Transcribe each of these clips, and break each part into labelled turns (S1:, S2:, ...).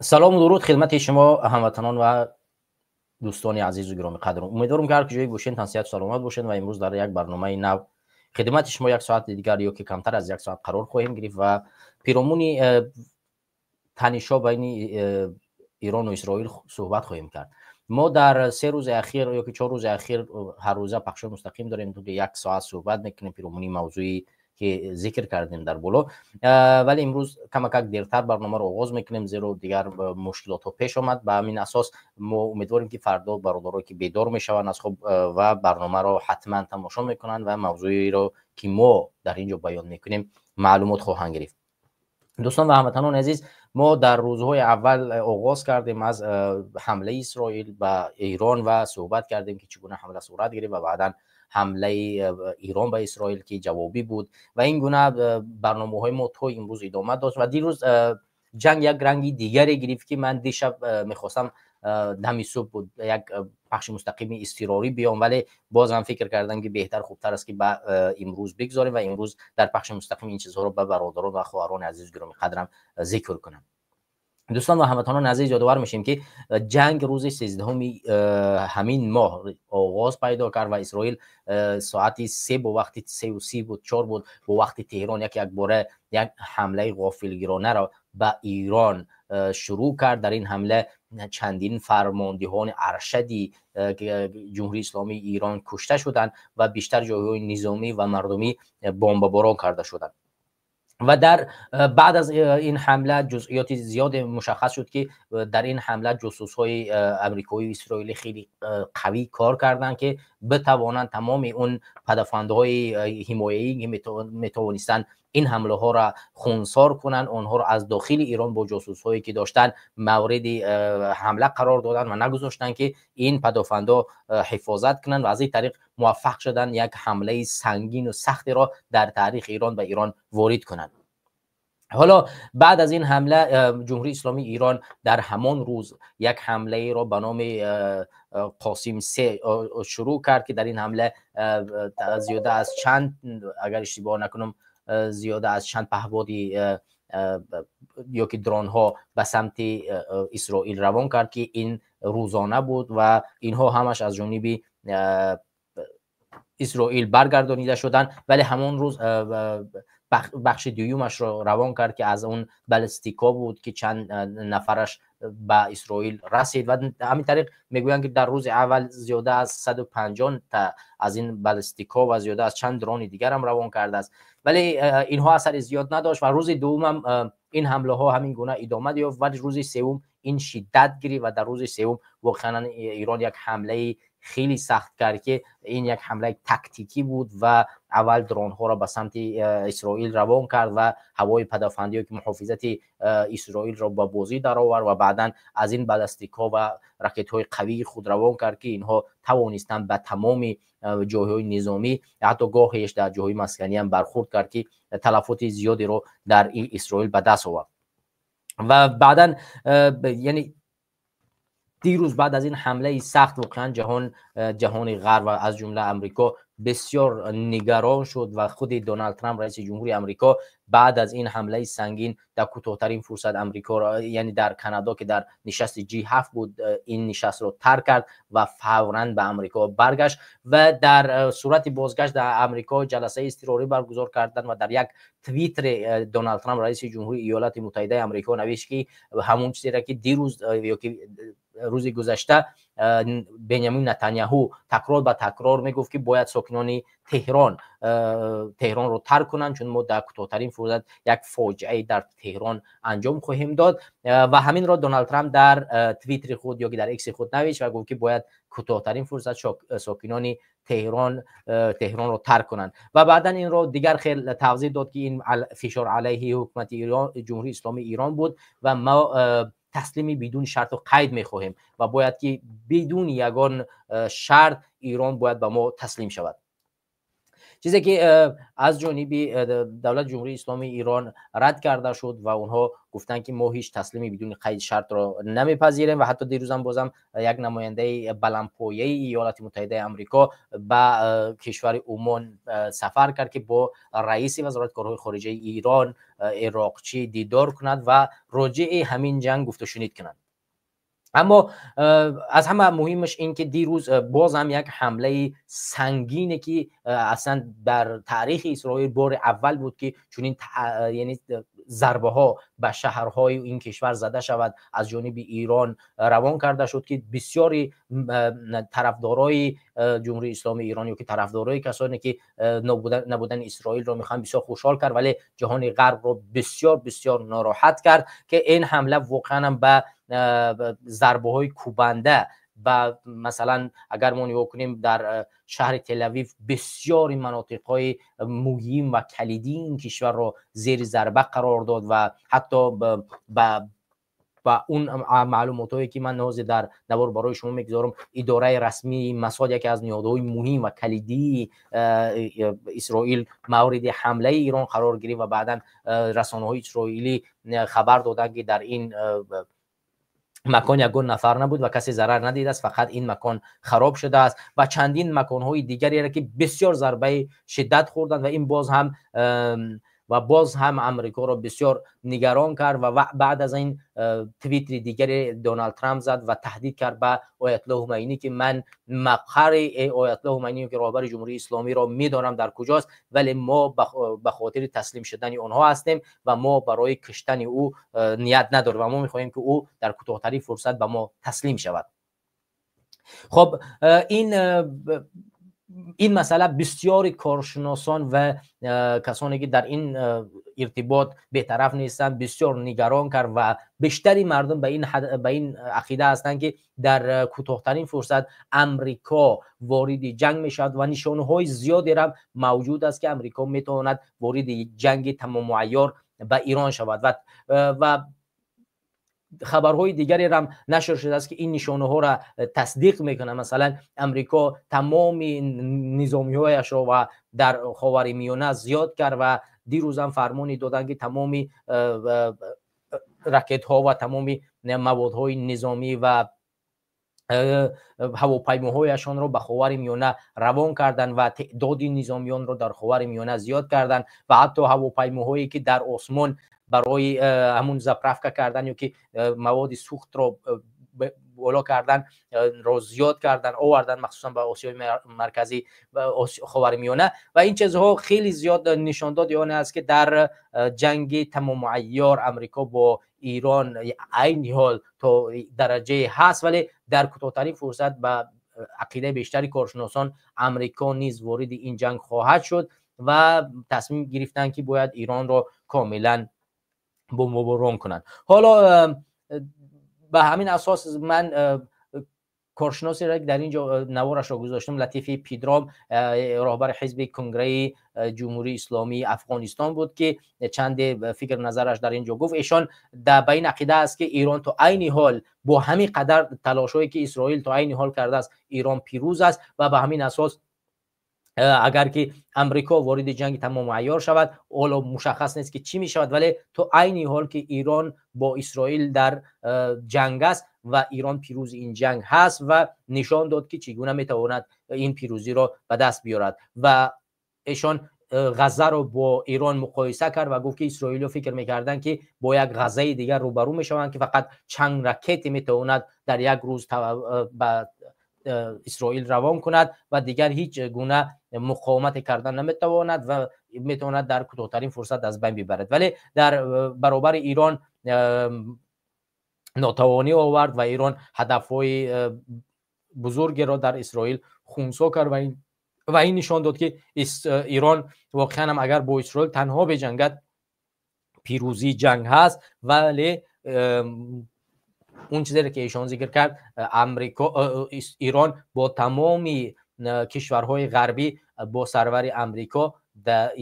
S1: Салому дуруд хидмати шумо, ҳамватанон ва дӯстони азизу гиромиқадр. Умедворам, ки ҳар куҷое бошед, тансиҳату саломат бошед ва имрӯз дар як барномаи нав хидмати шумо як соати дигар ё ки камтар аз як соат қарор хоҳем гирифт ва пиромуни танишҳо байни Ирону Исроил суҳбат хоҳем кард. Мо дар 3 рӯзи ахир ё ки 4 рӯзи ахир ҳаррӯза пахшҳои мустақим дорем, тӯли як соат суҳбат мекунем пиромуни мавзӯи ки зикр кардем дар боло, вале имрӯз камакак дертар барномаро оғоз мекунем, зеро дигар мушкилотҳо пеш омад. Ба ҳамин асос мо умедворем, ки фардо бародарое ки бедор мешаванд аз хоб ва барномаро ҳатман тамошо мекунанд ва мавзӯеро, ки мо дар ин ҷо баён мекунем, маълумот хоҳанд гирифт. Дӯстон ва ҳамватанони азиз, мо дар рӯзҳои аввал оғоз кардем аз ҳамлаи Исроил ба Эрон ва суҳбат кардем, ки чӣ гуна ҳамла сурат гирифт ва баъдан ҳамлаи Эрон ба Исроил, ки ҷавобӣ буд, ва ин гуна барномаҳои мо то имрӯз идома дошт. Ва дирӯз ҷанг як ранги дигаре гирифт, ки ман дишаб мехостам, дами субҳ буд, як пахши мустақими изтирорӣ биём, вале бозам фикр кардам, ки беҳтар, хубтар аст, ки ба имрӯз бигзорем ва имрӯз дар пахши мустақим ин чизҳоро ба бародарон ва хоҳарони азизу гиромиқадрам зикр кунам. Дӯстон ва ҳамватанони азиз, ёдовар мешем, ки ҷанг рӯзи 13-уми ҳамин моҳ оғоз пайдо кард ва Исроил соати 3, бо вақти 3:30 буд, 4 буд бо вақти Теҳрон, якбора як ҳамлаи ғофилгиронаро ба Эрон шурӯъ кард. Дар ин ҳамла чандин фармондиҳони аршади Ҷумҳурии Исломии Эрон кушта шуданд ва бештар ҷойҳои низомӣ ва мардумӣ бомбаборон карда шуданд. Ва дар баъд аз ин ҳамла ҷузъиёти зиёде мушаххас шуд, ки дар ин ҳамла ҷосусҳои амрикоию исроилӣ хеле қавӣ кор карданд, ки битавонанд тамоми он падафандҳои ҳимояӣ, ки метавонистанд ин ҳамлаҳоро хунсор кунанд, онҳоро аз дохили Эрон бо ҷосусҳое ки доштанд мавриди ҳамла қарор доданд ва нагузоштанд, ки ин падофандҳо ҳифозат кунанд, ва аз ин тариқ муваффақ шуданд як ҳамлаи сангину сахтеро дар таърихи Эрон ба Эрон ворид кунанд. Ҳоло баъд аз ин ҳамла Ҷумҳурии Исломии Эрон дар ҳамон рӯз як ҳамлаеро ба номи Қосим се шурӯъ кард, ки дар ин ҳамла зиёда аз чанд, агар иштибоҳ накунам, зиёда аз чанд паҳбоди ё ки дронҳо ба самти Исроил равон кард, ки ин рӯзона буд ва инҳо ҳамаш аз ҷониби Исроил баргардонида шуданд. Вале ҳамон рӯз бахши дуюмашро равон кард, ки аз он баллистикҳо буд, ки чанд нафараш ба Исроил расид. Ва ҳамин тариқ мегӯянд, ки дар рӯзи аввал зиёда аз 150 та аз ин баллистикҳо ва зиёда аз чанд дрони дигарам равон кардааст, вале инҳо асари зиёд надошт. Ва рӯзи дуввумам ин ҳамлаҳо ҳамин гуна идома ёфт, вале рӯзи севум ин шиддат гирифт ва дар рӯзи севум воқеан Эрон як ҳамлаи хеле сахт кард, ки ин як ҳамлаи тактикӣ буд ва аввал дронҳоро ба самти Исроил равон кард ва ҳавои падофандӣ ки муҳофизати Исроилро ба бозӣ даровард ва баъдан аз ин баллистикҳо ва ракетҳои қавии худ равон кард, ки инҳо тавонистанд ба тамоми ҷойҳои низомӣ, ҳатто гоҳеш дар ҷойҳои масканиам бархӯрд кард, ки талафоти зиёдеро дар Исроил ба даст овард. Ва баъдан, яъне дирӯз, баъд аз ин ҳамлаи сахт воқеан ҷаҳони ғарб ва аз ҷумла Амрико бисёр нигарон шуд ва худи Доналд Трамп, раиси ҷумҳури Амрико, баъд аз ин ҳамлаи сангин дар кӯтоҳтарин фурсат Амрикоро, яъне дар Канадо, ки дар нишасти G7 буд, ин нишастро тарк кард ва фавран ба Амрико баргашт. Ва дар сурати бозгашт дар Амрико ҷаласаи изтирорӣ баргузор карданд ва дар як твитре Доналд Трамп, раиси ҷумҳури Иёлати Муттаҳидаи Амрико, навишт, ки ҳамон чизеро, ки дирӯз ё ки рӯзи гузашта Бенямин Натаняҳу такрор ба такрор мегуфт, ки бояд сокинони Теҳронро тарк кунанд, чун мо дар кӯтоҳтарин фурсат як фоҷиае дар Теҳрон анҷом хоҳем дод. Ва ҳаминро Доналд Трамп дар твитри худ ё ки дар Экси худ навишт ва гуфт, ки бояд кӯтоҳтарин фурсат сокинони Теҳронро тарк кунанд. Ва баъдан инро дигар хел тавзеҳ дод, ки ин фишор алайҳи ҳукумати Ҷумҳурии Исломии Эрон буд ва мо таслими бидуни шарту қайд мехоҳем ва бояд ки бидуни ягон шарт Эрон бояд ба мо таслим шавад. Чизе ки аз ҷониби давлати Ҷумҳурии Исломии Ирон рад карда шуд ва онҳо гуфтанд, ки мо ҳеҷ таслими бидуни қайд шартро намепазирем. Ва ҳатто дирӯзам бозам як намояндаи баландпояи Иёлоти Муттаҳидаи Амрико ба кишвари Умон сафар кард, ки бо раиси вазорати корҳои хориҷаи Ирон Ироқчӣ дидор кунад ва роҷеи ҳамин ҷанг гуфтушунид кунад. Аммо аз ҳама муҳимаш ин ки дирӯз боз ҳам як ҳамлаи сангине, ки аслан дар таърихи Исроил бори аввал буд, ки чунин яъне зарбаҳо ба шаҳрҳои ин кишвар зада шавад, аз ҷониби Ирон равон карда шуд, ки бисёри тарафдорои Ҷумҳурии Исломии Ирон ё ки тарафдорои касоне ки набудани Исроилро мехоҳанд, бисёр хушҳол кард, вале ҷаҳони ғарбро бисёр бисёр нороҳат кард, ки ин ҳамла воқеан ба зарбаҳои кӯбанда ба, масалан, агар мо нигоҳ кунем, дар шаҳри Телавив бисёри манотиқҳои муҳим ва калидии ин кишварро зери зарба қарор дод. Ва ҳатто ба он маълумотҳое ки ман ҳозир дар навор барои шумо мегузорам, идораи расмии Масод, яке аз ниҳодҳои муҳим ва калидии Исроил, мавриди ҳамлаи Ирон қарор гирифт. Ва баъдан расонаҳои исроилӣ хабар доданд, ки дар ин макон ягон нафар набуд ва касе зарар надидааст, фақат ин макон хароб шудааст. Ва чандин маконҳои дигареро ки бисёр зарбаи шиддат хӯрданд ва ин боз ҳам Амрикоро бисёр нигарон кард. Ва баъд аз ин твитри дигаре Доналд Трамп зад ва таҳдид кард ба Оятлло Ҳумайнӣ, ки ман мақари Оятлло Ҳумайнӣ, ки роҳбари Ҷумҳурии Исломиро медонам дар куҷост, вале мо ба хотири таслим шудани онҳо ҳастем ва мо барои куштани ӯ ният надорем ва мо мехоҳем, ки ӯ дар кӯтоҳтарин фурсат ба мо таслим шавад. Хоб, ин масъала бисёри коршиносон ва касоне ки дар ин иртибот бетараф нестанд, бисёр нигарон кард ва бештари мардум ба ин ақида ҳастанд, ки дар кӯтоҳтарин фурсат Амрико вориди ҷанг мешавад ва нишонаҳои зиёдеро мавҷуд аст, ки Амрико метавонад вориди ҷанги тамомуайёр ба Ирон шавад. Ва хабарҳои дигаре ҳам нашр шудааст, ки ин нишонаҳоро тасдиқ мекунад. Масалан, Амрико тамоми низомиҳояшро ва дар Ховари Миёна зиёд кард ва дирӯзам фармоне доданд, ки тамоми ракетҳо ва тамоми маводҳои низомӣ ва ҳавопаймоҳояшонро ба Ховари Миёна равон карданд ва теъдоди низомиёнро дар Ховари Миёна зиёд карданд. Ва ҳатто ҳавопаймоҳое ки дар осмон барои ҳамун заправка кардан ё ки маводи сӯхтро боло кардан ро зиёд кардан, овардан, махсусан ба Осиёи Марказӣ ва Ховари Миёна. Ва ин чизҳо хеле зиёд нишондоди он аст, ки дар ҷанги тамомуайёр Амрико бо Ирон айни ҳол то дараҷае ҳаст, вале дар кӯтоҳтарин фурсат, ба ақидаи бештари коршиносон, Амрико низ вориди ин ҷанг хоҳад шуд ва тасмим гирифтанд, ки бояд Иронро комилан бомбоборон кунанд. Ҳоло ба ҳамин асос ман коршиносеро ки дар ин ҷо наворашро гузоштам, Латифи Пидром, роҳбари ҳизби Конгреи Ҷумҳурии Исломии Афғонистон буд, ки чанде фикр назараш дар ин ҷо гуфт. Эшон ба ин ақида аст, ки Ирон то айни ҳол бо ҳамин қадар талошҳое ки Исроил то айни ҳол кардааст, Ирон пирӯз аст. Ва ба ҳамин асос агар ки Амрико вориди ҷанги тамомуайёр шавад, ҳоло мушаххас нест, ки чӣ мешавад, вале то айни ҳол ки Ирон бо Исроил дар ҷанг аст ва Ирон пирӯзи ин ҷанг ҳаст ва нишон дод, ки чӣ гуна метавонад ин пирӯзиро ба даст биёрад. Ва эшон Ғаззаро бо Ирон муқоиса кард ва гуфт, ки исроилиё фикр мекарданд, ки бо як Ғаззаи дигар рӯбарӯ мешаванд, ки фақат чанд ракете метавонад дар як рӯз ба Исроил равон кунад ва дигар ҳеҷ гуна муқовимате кардан наметавонад ва метавонад дар кӯтоҳтарин фурсат аз байн бибарад, вале дар баробари Ирон нотавонӣ овард ва Ирон ҳадафҳои бузургеро дар Исроил хунсо кард. Ва ин нишон дод, ки Ирон воқеан ҳам агар бо Исроил танҳо беҷангад, пирӯзии ҷанг ҳаст. Вале он чизеро ки эшон зикр кард, Амрико, Ирон бо тамоми кишварҳои ғарбӣ бо сарвари Амрико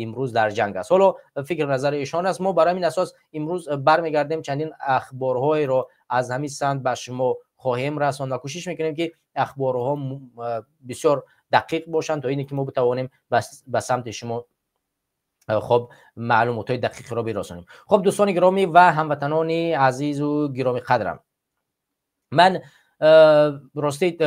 S1: имрӯз дар ҷанг аст. Ҳоло фикр назари эшон аст. Мо бар ҳамин асос имрӯз бармегардем, чандин ахборҳоеро аз ҳамин самт ба шумо хоҳем расонд ва кӯшиш мекунем, ки ахборҳо бисёр دقیق باشند تا اینکه ما بتوانیم به سمت شما خب معلومات های دقیق را برسانیم. خب دوستان گرامی و هموطنان عزیز و گرامی قدرم، من راستی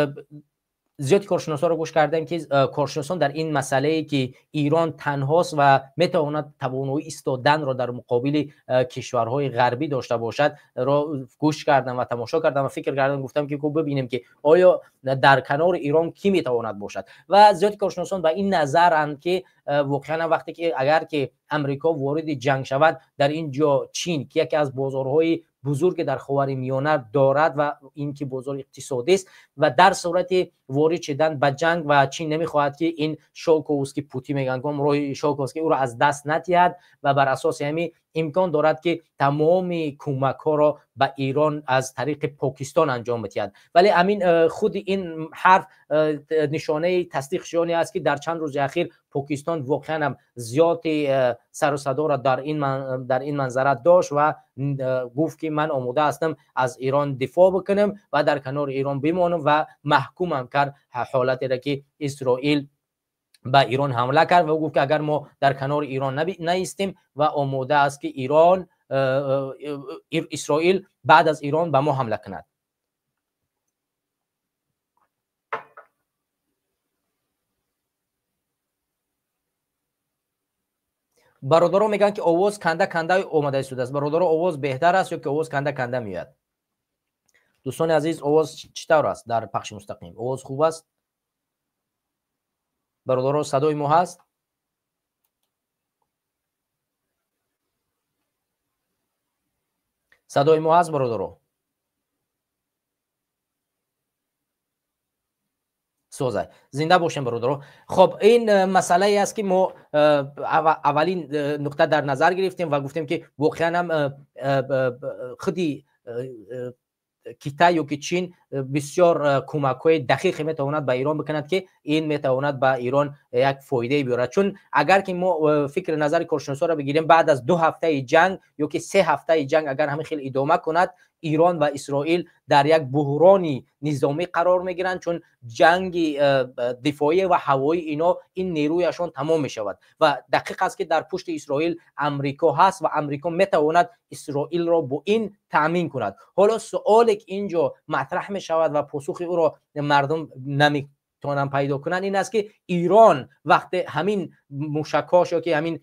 S1: زیاد کارشناسان را گوش کردم که کارشناسان در این مسئله که ایران تنهاست و میتواند توانایی ایستادن را در مقابل کشورهای غربی داشته باشد را گوش کردم و تماشا کردم و فکر کردم، گفتم که ببینیم که آیا در کنار ایران کی میتواند باشد. و زیاد کارشناسان به این نظرند که واقعا وقتی که اگر که امریکا وارد جنگ شود، در اینجا چین که یکی از بازارهای بزرگ در خاورمیانه دارد و این که بازار اقتصادی است و در صورت وارد شدن به جنگ و چین نمیخواهد که این شوکوفسکی پوتی میگن راه شوکوفسکی او را از دست ندهد و بر اساس همین امکان دارد که تمام کمک ها را به ایران از طریق پاکستان انجام بدهد. ولی همین خود این حرف نشانه تصدیق شدنی است که در چند روز اخیر پاکستان واقعا هم زیاد سر و صدا را در این منظره داشت و گفت که من آماده هستم از ایران دفاع بکنم و در کنار ایران بمانم و محکومم کرد حالتی را که اسرائیل به ایران حمله کرد و گفت که اگر ما در کنار ایران نیستیم و آماده است که ایران اسرائیل بعد از ایران به ما حمله کند. برادرها میگن که آواز کنده کنده آمده است. برادرها آواز بهتر است یا که آواز کنده کنده میاد؟ دوستان عزیز آواز چطور است در پخش مستقیم؟ آواز خوب است؟ برادرها صدای ما هست؟ صدای ما هست برادرها؟ سوزه زنده باشیم برادرها. خب این مسئله ای است که ما اولین نقطه در نظر گرفتیم و گفتیم که واقعا هم خودی کیتای یا که چین بسیار کمک های دقیق میتواند به ایران بکند که این میتواند به ایران یک فایده بیارد. چون اگر که ما فکر نظر کارشناسا را بگیریم، بعد از 2 هفته جنگ یا که 3 هفته جنگ اگر همین خیلی ادامه کند، ایران و اسرائیل در یک بحرانی نظامی قرار میگیرند، چون جنگ دفاعی و هوایی اینا این نیرویشان تمام میشود و دقیق است که در پشت اسرائیل امریکا هست و امریکا میتواند اسرائیل را با این تامین کند. حالا سوالی که اینجا مطرح میشود و پاسخ او را مردم نمیتونن پیدا کنند این است که ایران وقت همین موشک‌هاش یا که همین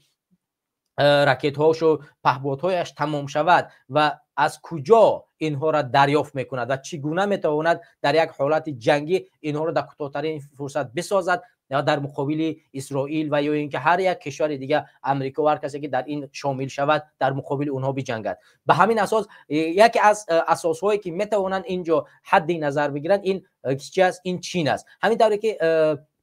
S1: راکت‌هاش و پهپادهایش تمام شود و از کجا اینها را دریافت میکند و چگونه میتواند در یک حالت جنگی اینها را در کوتاه‌ترین فرصت بسازد یا در مقابل اسرائیل و یا اینکه هر یک کشور دیگه امریکا و هر کسی که در این شامل شود در مقابل اونها بجنگد. به همین اساس یکی از اساسهایی که میتوانند اینجا حد نظر بگیرند این چی است؟ این چین است. همین طوری که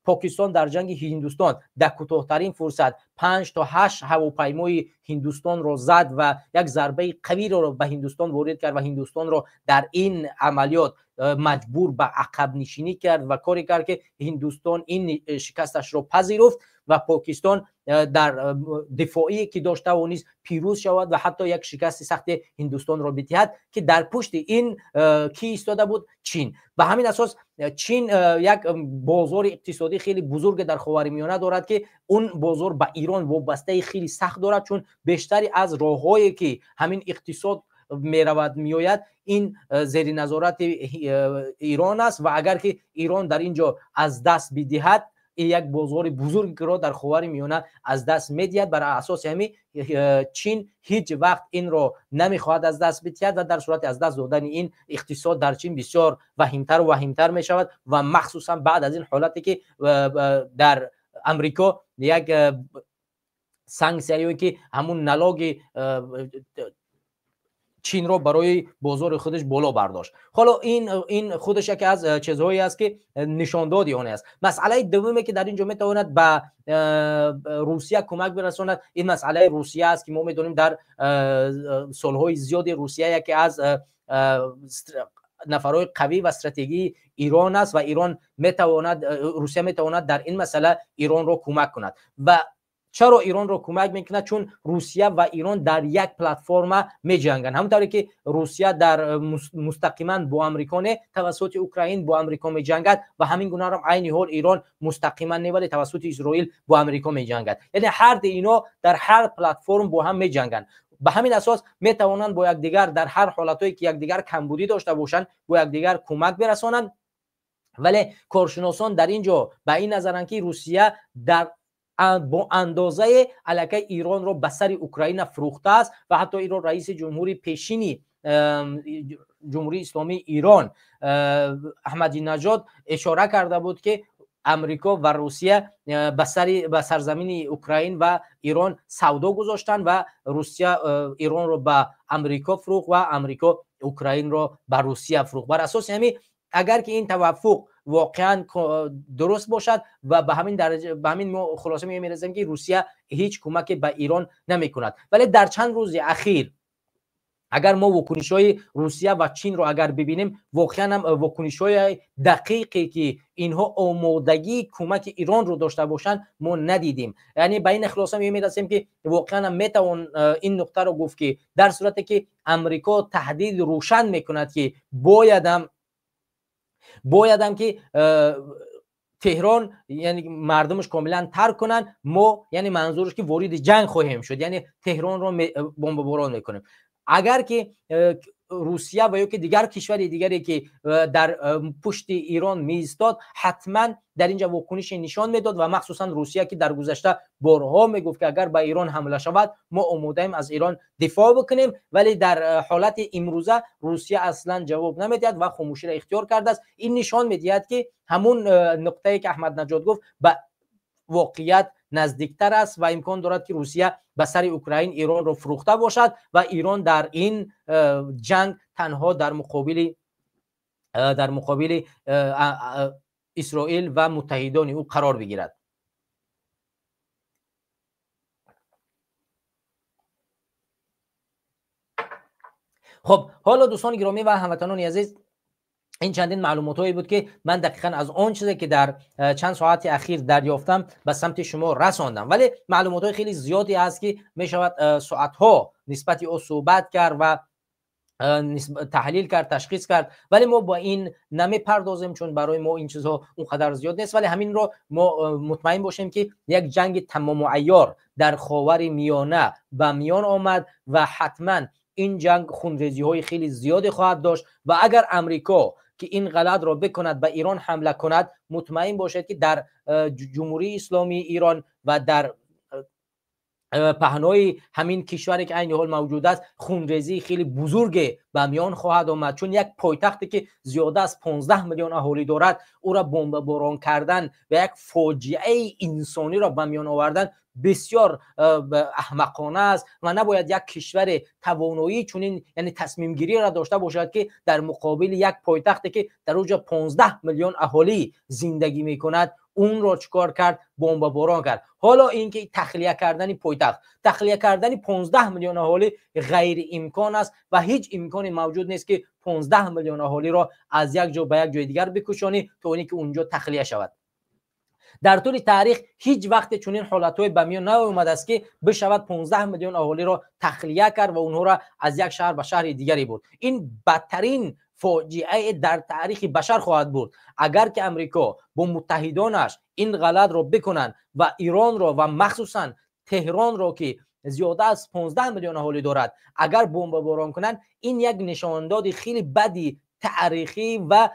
S1: پاکستان در جنگ هندوستان در کوتاه‌ترین فرصت 5 تا 8 هواپیمای هندوستان را زد و یک ضربه قوی را به هندوستان وارد کرد و هندوستان را در این عملیات مجبور به عقب نشینی کرد و کاری کرد که هندوستان این شکستش را پذیرفت و پاکستان در دفاعی که داشت توانست پیروز شود و حتی یک شکست سخت هندوستان را بدهد که در پشت این کی ایستاده بود؟ چین. به همین اساس چین یک بازار اقتصادی خیلی بزرگ در خاورمیانه دارد که اون بازار به ایران وابسته خیلی سخت دارد، چون بیشتری از راههایی که همین اقتصاد میرود میآید این زیر نظارت ایران است و اگر که ایران در اینجا از دست بدهد یک بازار بزرگ را در خاورمیانه از دست میدهد. بر اساس همین چین هیچ وقت این را نمیخواهد از دست بدهد و در صورت از دست دادن این اقتصاد در چین بسیار وخیمتر و وخیمتر میشود و مخصوصا بعد از این حالتی که در امریکا یک санксия که همون نلاگ چین رو برای بازار خودش بالا برداشت. حالا این خودش یکی از چیزهایی است که نشان دادی آن است. مسئله دومی که در اینجا میتواند به روسیه کمک برساند این مسئله روسیه است که ما میدونیم در سالهای زیاد روسیه یکی از نفرهای قوی و استراتژی ایران است و ایران میتواند، روسیه میتواند در این مسئله ایران را کمک کند. و Чаро Иронро кӯмак мекунад? Чун Русия ва Ирон дар як платформа меҷанганд. Ҳамон тавре ки Русия дар мустақиман бо Амрико не, тавассути Украин бо Амрико меҷангад ва ҳамин гунаро айни ҳол Ирон мустақиман не, вале тавассути Исроил бо Амрико меҷангад. Яъне ҳар ду ино дар ҳар платформ бо ҳам меҷанганд. Ба ҳамин асос метавонанд бо якдигар дар ҳар ҳолатҳое ки якдигар камбудӣ дошта бошанд, бо якдигар кӯмак бирасонанд. Вале коршиносон дар ин ҷо ба ин назаранд, ки Русия дар бо андозаи аллакай Иронро ба сари Украина фурӯхтааст ва ҳатто инро раиси ҷумҳури пешини Ҷумҳурии Исломии Ирон Аҳмадинаҷод ишора карда буд, ки Амрико ва Русия ба сарзамини Украин ва Ирон савдо гузоштанд ва Русия Иронро ба Амрико фурӯхт ва Амрико Украинро ба Русия фурӯхт. Бар асоси ҳамин, агар ки ин таваффуқ воқеан дуруст бошад ва ба ҳамин дараҷа, ба ҳамин мо хулоса мерасем, ки Русия ҳеҷ кӯмаке ба Ирон намекунад. Вале дар чанд рӯзи ахир агар мо вокунишҳои Русия ва Чинро агар бибинем, воқеан ҳам вокунишҳои дақиқе ки инҳо омодагии кӯмаки Иронро дошта бошанд, мо надидем. Яъне ба ин хулоса мерасем, ки воқеан ҳам метавон ин нуқтаро гуфт, ки дар сурате ки Амрико таҳдид рӯшан мекунад, ки боядам ки Теҳрон, яъне мардумаш комилан тарк кунанд, мо, яъне манзураш ки вориди ҷанг хоҳем шуд, яъне Теҳронро бомбаборон мекунем. Агар ки Русия ва ё ки дигар кишвари дигаре ки дар пушти Ирон меистод, ҳатман дар инҷа вокунише нишон медод ва махсусан Русия, ки дар гузашта борҳо мегуфт, ки агар ба Ирон ҳамла шавад, мо омодаем аз Ирон дифоъ бикунем, вале дар ҳолати имрӯза Русия аслан ҷавоб намедиҳад ва хомӯширо ихтиёр кардааст. Ин нишон медиҳад, ки ҳамун нуқтае ки Аҳмаднаҷод гуфт, ба воқеият наздиктар аст ва имкон дорад, ки Русия ба сари Украин Иронро фурӯхта бошад ва Ирон дар ин ҷанг танҳо дар муқобили Исроил ва муттаҳидони ӯ қарор бигирад. Хуб, ҳоло, дӯстони гиромӣ ва ҳамватанони азиз, ин чандин маълумотҳое буд, ки ман дақиқан аз он чизе ки дар чанд соати ахир дарёфтам, ба самти шумо расондам. Вале маълумотҳои хеле зиёде ҳаст, ки мешавад соатҳо нисбати ӯ суҳбат кард ва таҳлил кард, ташхис кард, вале мо ба ин намепардозем, чун барои мо ин чизҳо он қадар зиёд нест. Вале ҳаминро мо мутмаин бошем, ки як ҷанги тамому айёр дар Ховари Миёна ба миён омад ва ҳатман ин ҷанг хунрезиҳои хеле зиёде хоҳад дошт. Ва агар Амрико ки ин ғалатро бикунад, ба Ирон ҳамла кунад, мутмаин бошед, ки дар Ҷумҳурии Исломии Ирон ва дар паҳнои ҳамин кишваре ки айни ҳол мавҷуд аст, хунрезии хеле бузурге ба миён хоҳад омад, чун як пойтахте ки зиёда аз 15 миллион аҳолӣ дорад, ӯра бомбаборон кардан ва як фоҷиаи инсониро ба миён овардан бисёр аҳмақона аст ва набояд як кишваре тавоноии чунин, яъне тасмимгириро дошта бошад, ки дар муқобили як пойтахте ки дар оҷо 15 миллион аҳолӣ зиндагӣ мекунад, унро чӣ кор кард? Бомбаборон кард. Ҳоло ин ки тахлия кардани пойтахт, тахлия кардани 15 миллион аҳолӣ ғайриимкон аст ва ҳеҷ имконе мавҷуд нест, ки 15 миллион аҳолиро аз як ҷо ба як ҷои дигар бикушонӣ, то оне ки унҷо тахлия шавад. Дар тӯли таърих ҳеҷ вақте чунин ҳолатҳое ба миён наомадааст, ки бишавад 15 миллион аҳолиро тахлия кард ва онҳоро аз як шаҳр ба шаҳри дигаре бурд. Ин бадтарин фоҷиае дар таърихи башар хоҳад буд, агар ки Амрико бо муттаҳидонаш ин ғалатро бикунанд ва Иронро ва махсусан Теҳронро, ки зиёда аз 15 миллион аҳолӣ дорад, агар бомбаборон кунанд. Ин як нишондоди хеле бади таърихӣ ва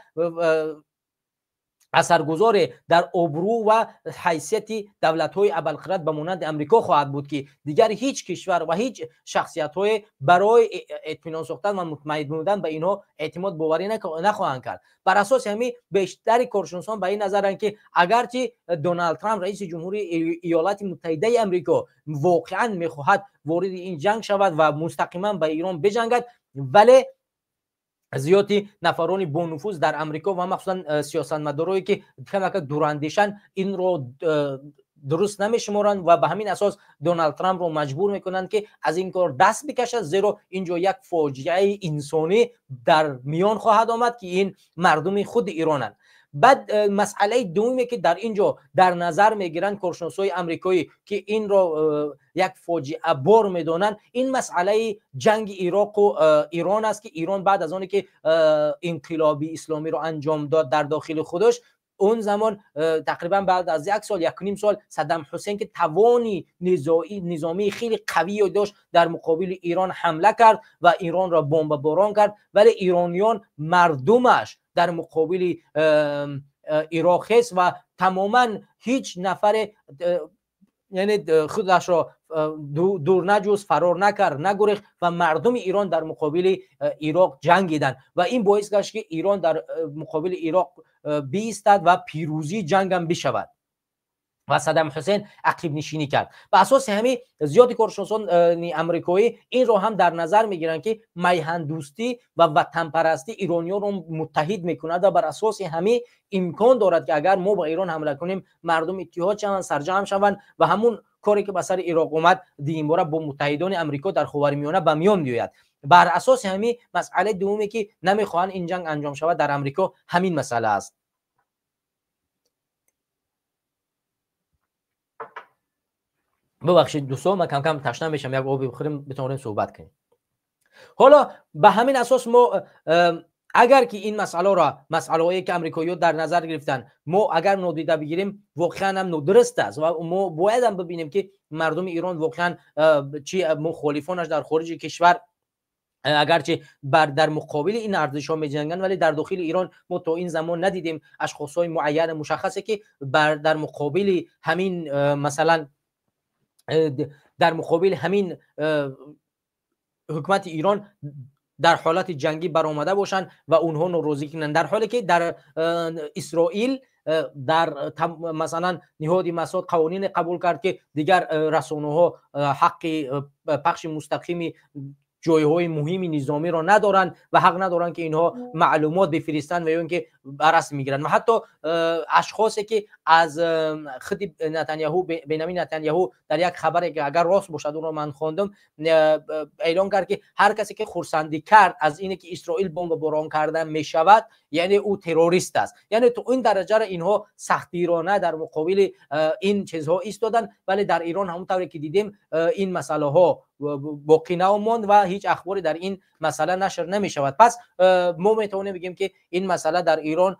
S1: асаргузоре дар обрӯ ва ҳайсияти давлатҳои абарқудрат ба монанди Амрико хоҳад буд, ки дигар ҳеҷ кишвар ва ҳеҷ шахсиятҳое барои эътминон сохтан ва мутмаин будан ба инҳо эътимод, боварӣ нахоҳанд кард. Бар асоси ҳамин, бештари коршиносон ба ин назаранд, ки агарчи Доналд Трамп, раиси ҷумҳурии Иёлати Муттаҳидаи Амрико, воқеан мехоҳад вориди ин ҷанг шавад ва мустақиман ба Ирон биҷангад, вале зиёди нафарони бонуфуз дар Амрико ва махсусан сиёсатмадорое ки камака дурандешанд, инро дуруст намешуморанд ва ба ҳамин асос Доналд Трампро маҷбур мекунанд, ки аз ин кор даст бикашад, зеро ин ҷо як фоҷиаи инсонӣ дар миён хоҳад омад, ки ин мардуми худи Иронанд. Баъд масъалаи дуввуме ки дар ин ҷо дар назар мегиранд коршиносҳои амрикоӣ, ки инро як фоҷиабор медонанд, ин масъалаи ҷанги Ироқу Ирон аст, ки Ирон баъд аз оне ки инқилоби исломиро анҷом дод дар дохили худаш, он замон тақрибан баъд аз як сол, як ним сол, Саддам Ҳусейн, ки тавони низомии хеле қавие дошт, дар муқобили Ирон ҳамла кард ва Иронро бомбаборон кард, вале ирониён мардумаш дар муқобили Ироқ хест ва тамоман ҳеҷ нафаре, яъне худашро дур наҷуст, фарор накард, нагурехт ва мардуми Ирон дар муқобили Ироқ ҷангиданд ва ин боис гашт, ки Ирон дар муқобили Ироқ биистад ва пирӯзии ҷангам бишавад ва Саддам Ҳусейн ақибнишинӣ кард. Ба асоси ҳамин зиёди коршиносони амрикоӣ инро ҳам дар назар мегиранд, ки майҳандӯстӣ ва ватанпарастӣ ирониёнро муттаҳид мекунад ва бар асоси ҳамин имкон дорад, ки агар мо ба Ирон ҳамла кунем, мардум иттиҳод шаванд, сарҷамъ шаванд ва ҳамун коре ки ба сари Ироқ омад, дигимбора бо муттаҳидони Амрико дар Ховари Миёна ба миён биёяд. Бар асоси ҳамин масъалаи дуввуме ки намехоҳанд ин ҷанг анҷом шавад дар Амрико, ҳамин масъала аст. Бубахшед, дӯстон, ман кам кам ташна мешам, як оби бихӯрем, битавонем суҳбат кунем. Ҳоло ба ҳамин асос мо агар ки ин масъаларо, масъалаҳое ки амрикоиҳо дар назар гирифтанд, мо агар нодида бигирем, воқеан ҳам нодуруст аст ва мо бояд ҳам бибинем, ки мардуми Ирон воқеан чи мухолифонаш дар хориҷи кишвар агарчи дар муқобили ин арзишҳо меҷанганд, вале дар дохили Ирон мо то ин замон надидем ашхосҳои муайяну мушаххасе, ки дар муқобили ҳамин, масалан, дар муқобили ҳамин ҳукумати Ирон дар ҳолати ҷангӣ баромада бошанд ва онҳо норозӣ кунанд, дар ҳоле ки дар Исроил дар масалан ниҳоди Масод қавонине қабул кард, ки дигар расонаҳо ҳаққи пахши мустақими ҷойҳои муҳими низомиро надоранд ва ҳақ надоранд, ки инҳо маълумот бифиристанд ва ё ин ки ба расм мегиранд. Ва ҳатто ашхосе ки аз худи Натаняҳу, Бенамин Натаняҳу, дар як хабаре ки агар рост бошад, онро ман хондам, эълон кард, ки ҳар касе ки хурсандӣ кард аз ине ки Исроил бомбаборон карда мешавад, яъне ӯ террорист аст. Яъне то ин дараҷаро инҳо сахтгирона дар муқобили ин чизҳо истоданд, вале дар Ирон ҳамон тавре ки дидем, ин масъалаҳо боқӣ наомонд ва ҳеҷ ахборе дар ин масъала нашр намешавад. Пас мо метавонем бигем, ки ин масъала дар Ирон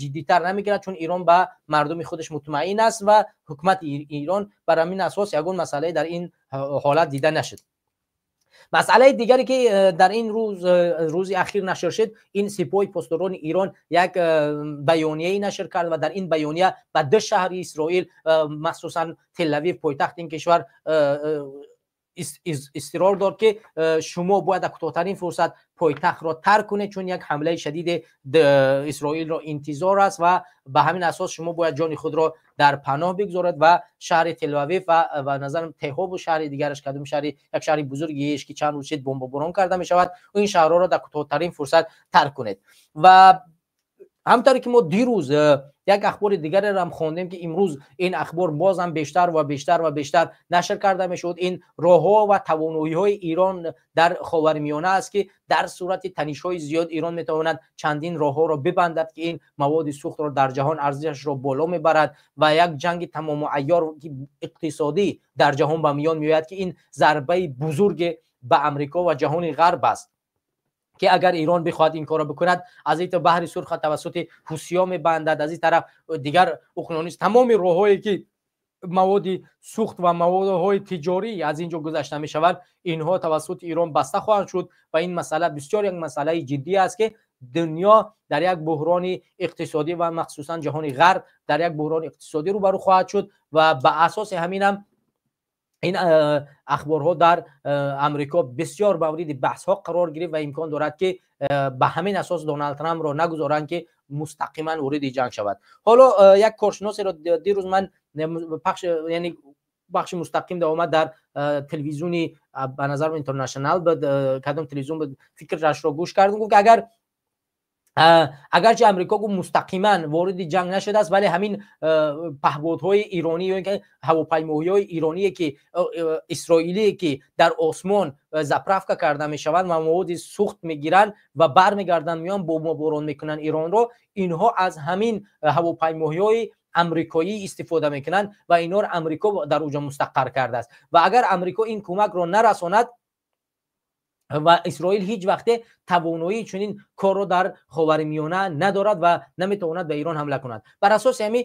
S1: ҷиддитар намегирад, чун Ирон ба мардуми худаш мутмаин аст ва ҳукумати Ирон бар ҳамин асос ягон масъалае дар ин ҳолат дида нашуд. Масъалаи дигаре ки дар ин рӯзи ахир нашр шуд, ин Сипоҳи Посдорони Ирон як баёнияе нашр кард ва дар ин баёния ба ду шаҳри Исроил, махсусан Телавив, пойтахти ин кишвар, истирор дод, ки шумо бояд дар кӯтоҳтарин фурсат пойтахтро тарк кунед, чун як ҳамлаи шадиди Исроилро интизор аст ва ба ҳамин асос шумо бояд ҷони худро дар паноҳ бигзоред. Ва шаҳри Телавив ва ба назарам Теҳобу шаҳри дигараш, кадом шаҳри, як шаҳри бузургиеш ки чанд рӯз шид бомбаборон карда мешавад, ин шаҳрҳоро дар кӯтоҳтарин фурсат тарк кунед. Ва ҳамтавре ки мо дирӯз як ахбори дигареро ҳам хондем, ки имрӯз ин ахбор боз ҳам бештар ва бештар ва бештар нашр карда мешуд, ин роҳҳо ва тавоноиҳои Ирон дар Ховари Миёна аст, ки дар сурати танишҳои зиёд Ирон метавонад чандин роҳҳоро бибандад, ки ин маводи сӯхтро дар ҷаҳон арзишашро боло мебарад ва як ҷанги тамому айёр иқтисодӣ дар ҷаҳон ба миён меояд, ки ин зарбаи бузурге ба Амрико ва ҷаҳони ғарб аст, ки агар Ирон бихоҳад ин корро бикунад, аз ин баҳри Сурха тавассути ҳусиё мебандад, аз ин тараф дигар уқёнус, тамоми роҳҳое ки маводи сӯхт ва маводҳои тиҷорӣ аз ин ҷо гузашта мешаванд, инҳо тавассути Ирон баста хоҳанд шуд. Ва ин масъала бисёр як масъалаи ҷиддӣ аст, ки дунё дар як буҳрони иқтисодӣ ва махсусан ҷаҳони ғарб дар як буҳрони иқтисодӣ рӯбарӯ хоҳад шуд. Ва ба асоси ҳаминам ин ахборҳо дар Амрико бисёр мавриди баҳсҳо қарор гирифт ва имкон дорад, ки ба ҳамин асос Доналд Трампро нагузоранд, ки мустақиман вориди ҷанг шавад. Ҳоло як коршиносеро дирӯз ман пахш, яъне бахши мустақим омад дар телевизиони, ба назарам, Интернашнал буд, кадом телевизион буд, фикрашро гӯш кардам, гуфт, ки агар Агарчи Амрико гуфт мустақиман вориди ҷанг нашудааст, вале ҳамин паҳбодҳои иронӣ ё инки ҳавопаймоҳои ироние ки исроилие ки дар осмон заправка карда мешаванд ва маводи сӯхт мегиранд ва бармегарданд, меоянд бомборон мекунанд Иронро, инҳо аз ҳамин ҳавопаймоҳои амрикоӣ истифода мекунанд ва инҳоро Амрико дар уҷо мустақар кардааст. Ва агар Амрико ин кӯмакро нарасонад ва Исроил ҳеҷ вақте тавоноии чунин корро дар Ховари Миёна надорад ва наметавонад ба Ирон ҳамла кунад. Бар асоси ҳамин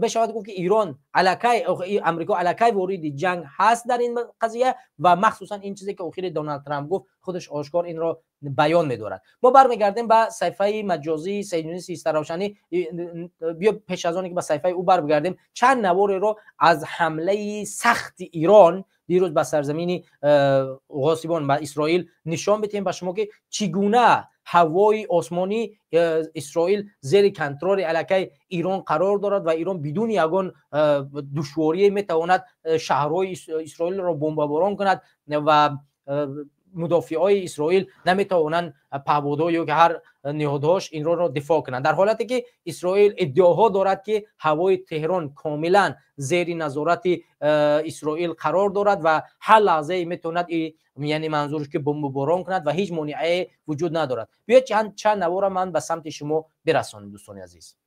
S1: мешавад гуфт ки Ирон аллакай, Амрико аллакай вориди ҷанг ҳаст дар ин қазия ва махсусан ин чизе ки охири Доналд Трамп гуфт, худаш ошкор инро баён медорад. Мо бармегардем ба саҳифаи маҷозии Саид Юнуси Истаравшанӣ. Биё пеш аз оне ки ба саҳифаи ӯ барбигардем, чанд навореро аз ҳамлаи сахти Ирон дирӯз ба сарзамини ғосибон ба Исроил нишон бидиҳем ба шумо ки чӣ гуна ҳавои осмонии Исроил зери контроли аллакай Ирон қарор дорад ва Ирон бидуни ягон душворие метавонад шаҳрҳои Исроилро бомбаборон кунад ва мудофиаи Исроил наметавонанд паҳбодҳо ё ки ҳар ниҳодҳош инроро дифоъ кунанд, дар ҳолате ки Исроил иддаоҳо дорад ки ҳавои Теҳрон комилан зери назорати Исроил қарор дорад ва ҳар лаҳзае метавонад, яъне манзурш ки бомбаборон кунад ва ҳеҷ монеае вуҷуд надорад. Биёед чанд навора ман ба самти шумо бирасонем, дӯстони азиз.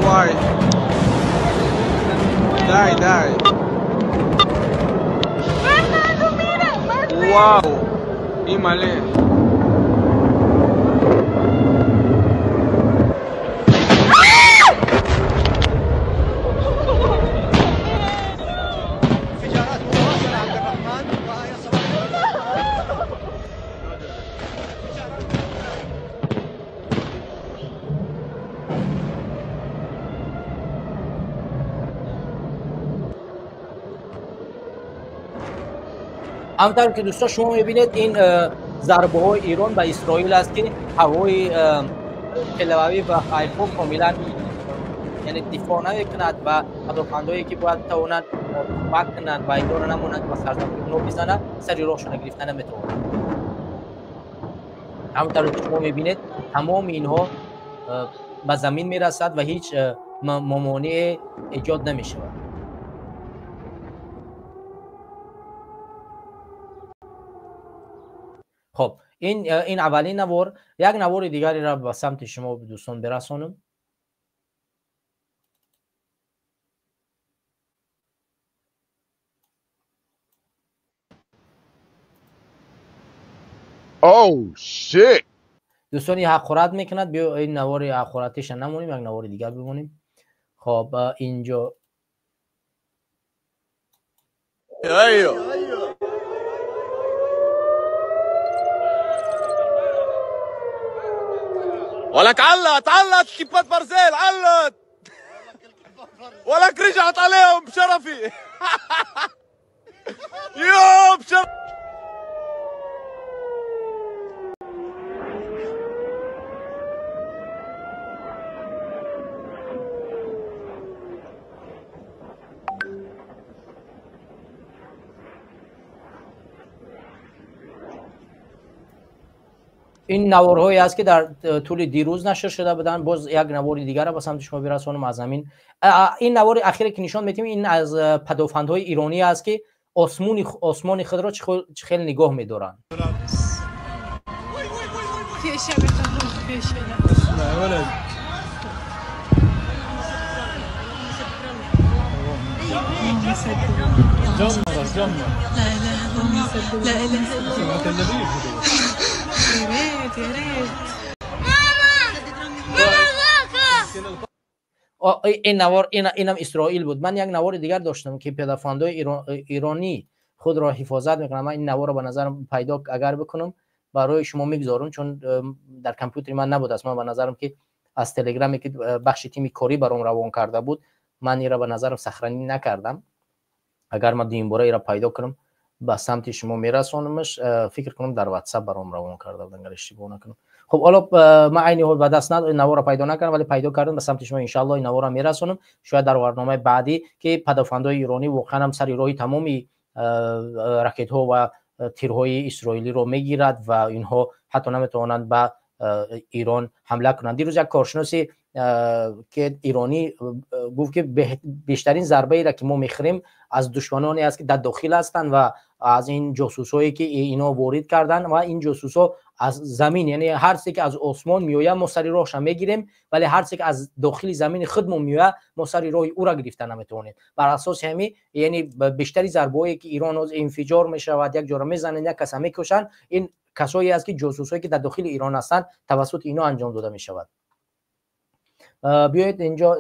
S2: Why? Die, die.
S3: Fernando, mira, más
S2: Wow. Ímale.
S1: ҳамтавр ки дӯстон шумо мебинед, ин зарбаҳои Ирон ба Исроил аст ки ҳавои Телавив ва Ҳайфо комилан яъне дифоъ намекунад ва падофандҳое ки бояд тавонанд кӯмак кунанд ва инҳоро намонанд ба сарзамини онҳо бизананд, сари роҳшона гирифта наметавонанд. ҳамтавр ки шумо мебинед, тамоми инҳо ба замин мерасад ва ҳеҷ мамоние эҷод намешавад. Хоб, ин аввалин навор. Як навори дигареро ба самти шумо дӯстон бирасонам.
S2: Oh shit.
S1: Дӯстони ҳақорат мекунад, биё ин навори ҳақоратиша намонем, як навори дигар бимонем. Хоб, инҷо
S2: айё.
S4: ولك علت علت كيبات برزيل علت ولك رجعت عليهم بشرفي يو بشرفي.
S1: ин наворҳое аст ки дар тӯли дирӯз нашр шуда буданд. Боз як навори дигарро ба самти шумо бирасонам аз ҳамин. Ин навори ахире ки нишон медиҳем, ин аз падофандҳои иронӣ аст ки осмони худро чӣ хел нигоҳ медоранд. Ин навор инам Исроил буд. Ман як навори дигар доштам ки падафандҳои иронӣ худро ҳифозат мекунанд. Ман ин наворро ба назарам пайдо агар бикунам барои шумо мегузорам, чун дар компютери ман набуд аст. Ман ба назарам ки аз телеграме ки бахши тими корӣ баром равон карда буд, ман инро ба назарам сохранӣ накардам. Агар ман дуюмбора инро пайдо кунам ба самти шумо мерасонамаш. Фикр кунам дар WhatsApp баром равон карда будам, агар иштибоҳ накунам. Хуб, ҳоло ман айни ҳол ба даст навора пайдо накардам, вале пайдо кардам, ба самти шумо иншааллоҳ ин навора мерасонам. Шояд дар барномаи баъдӣ, ки падофандҳои иронӣ воқеан ҳам сари роҳи тамоми ракетҳо ва тирҳои исроилиро мегирад ва инҳо ҳатто наметавонанд ба Ирон ҳамла кунанд. Дирӯз як коршиноси ки иронӣ гуфт, ки бештарин зарбаеро ки мо мехӯрем аз душманоне аст, ки дар дохил ҳастанд ва аз ин ҷосусҳое ки ино ворид карданд ва ин ҷосусҳо аз замин, яъне ҳар чизе ки аз осмон меояд, мо сари роҳша мегирем, вале ҳар чизе ки аз дохили замини худмон меояд, мо сари роҳи ӯра гирифта наметавонем. Бар асоси ҳамин, яъне бештари зарбаҳое ки Ирон ҳозир инфиҷор мешавад, як ҷора мезананд, як каса мекушанд, ин касое аст, ки ҷосусҳое ки дар дохили Ирон ҳастанд, тавассути ино анҷом дода мешавад. Биёед инҷо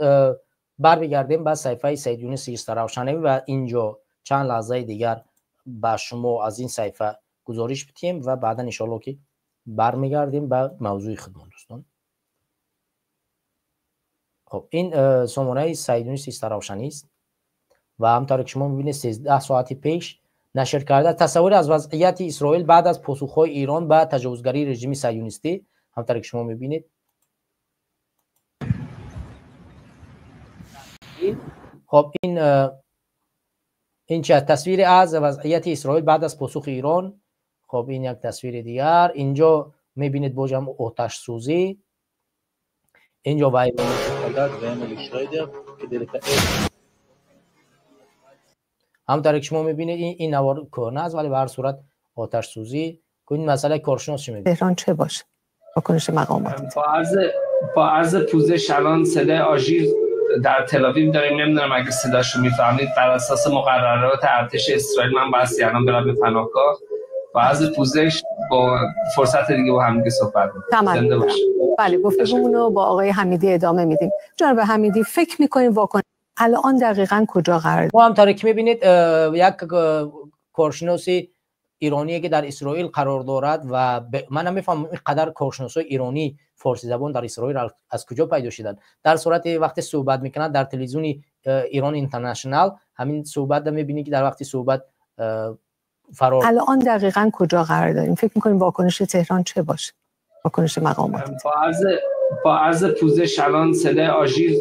S1: бармегардем ба саҳифаи Саид Юнуси Истаравшанӣ ва инҷо чанд лаҳзаи дигар ба шумо аз ин саҳифа гузориш бидиҳем ва баъдан иншоалло ки бармегардем ба мавзӯи худмон, дӯстон. Хоб, ин сомонаи Саид Юнуси Истаравшанист ва ҳамтавре ки шумо мебинед, 13 соати пеш нашр карда тасаввуре аз вазъияти Исроил баъд аз посухҳои Ирон ба таҷовузгарии режими сионистӣ. Ҳамтавре ки шумо мебинед, хоб, ин чи аст? Тасвире аз вазъияти Исроил баъд аз посухи Ирон. Хоб, ин як тасвири дигар. Инҷо мебинед бозам оташсӯзӣ, инҷо вайронӣ. Ҳамтавре ки шумо мебинед, ин навор кӯҳна аст, вале ба ҳар сурат оташсӯзӣ. Ин масъалаи коршинос чӣ мегӯяд?
S5: Теҳрон чه باشه واکنش مقامات؟
S6: با عرض پوزش، الان صدای آژیر در تل‌آویو داریم، نمیدونم اگه صداشو میفهمید. بر اساس مقررات ارتش اسرائیل من بایستی الان برم به پناهگاه. با عرض پوزش، با فرصت دیگه با هم دیگه صحبت می‌کنیم. زنده باشید.
S5: بله، گفتگومون رو با آقای حمیدی ادامه میدیم. جناب حمیدی، فکر می‌کنیم واکنش الان دقیقاً کجا قرار
S1: ما هم که می‌بینید یک کارشناسی ایرانی که در اسرائیل قرار دارد و من نمیفهمم اینقدر کارشناسای ایرانی فارسی زبان در اسرائیل از کجا پیدا شدند. در صورت وقتی صحبت میکنند در تلویزیون ایران اینترنشنال، همین صحبت رو میبینی که در وقتی صحبت فرار.
S5: الان دقیقاً کجا قرار داریم؟ فکر میکنیم واکنش تهران چه باشه؟ واکنش مقامات؟
S6: با عرض پوزش، الان صدای آژیر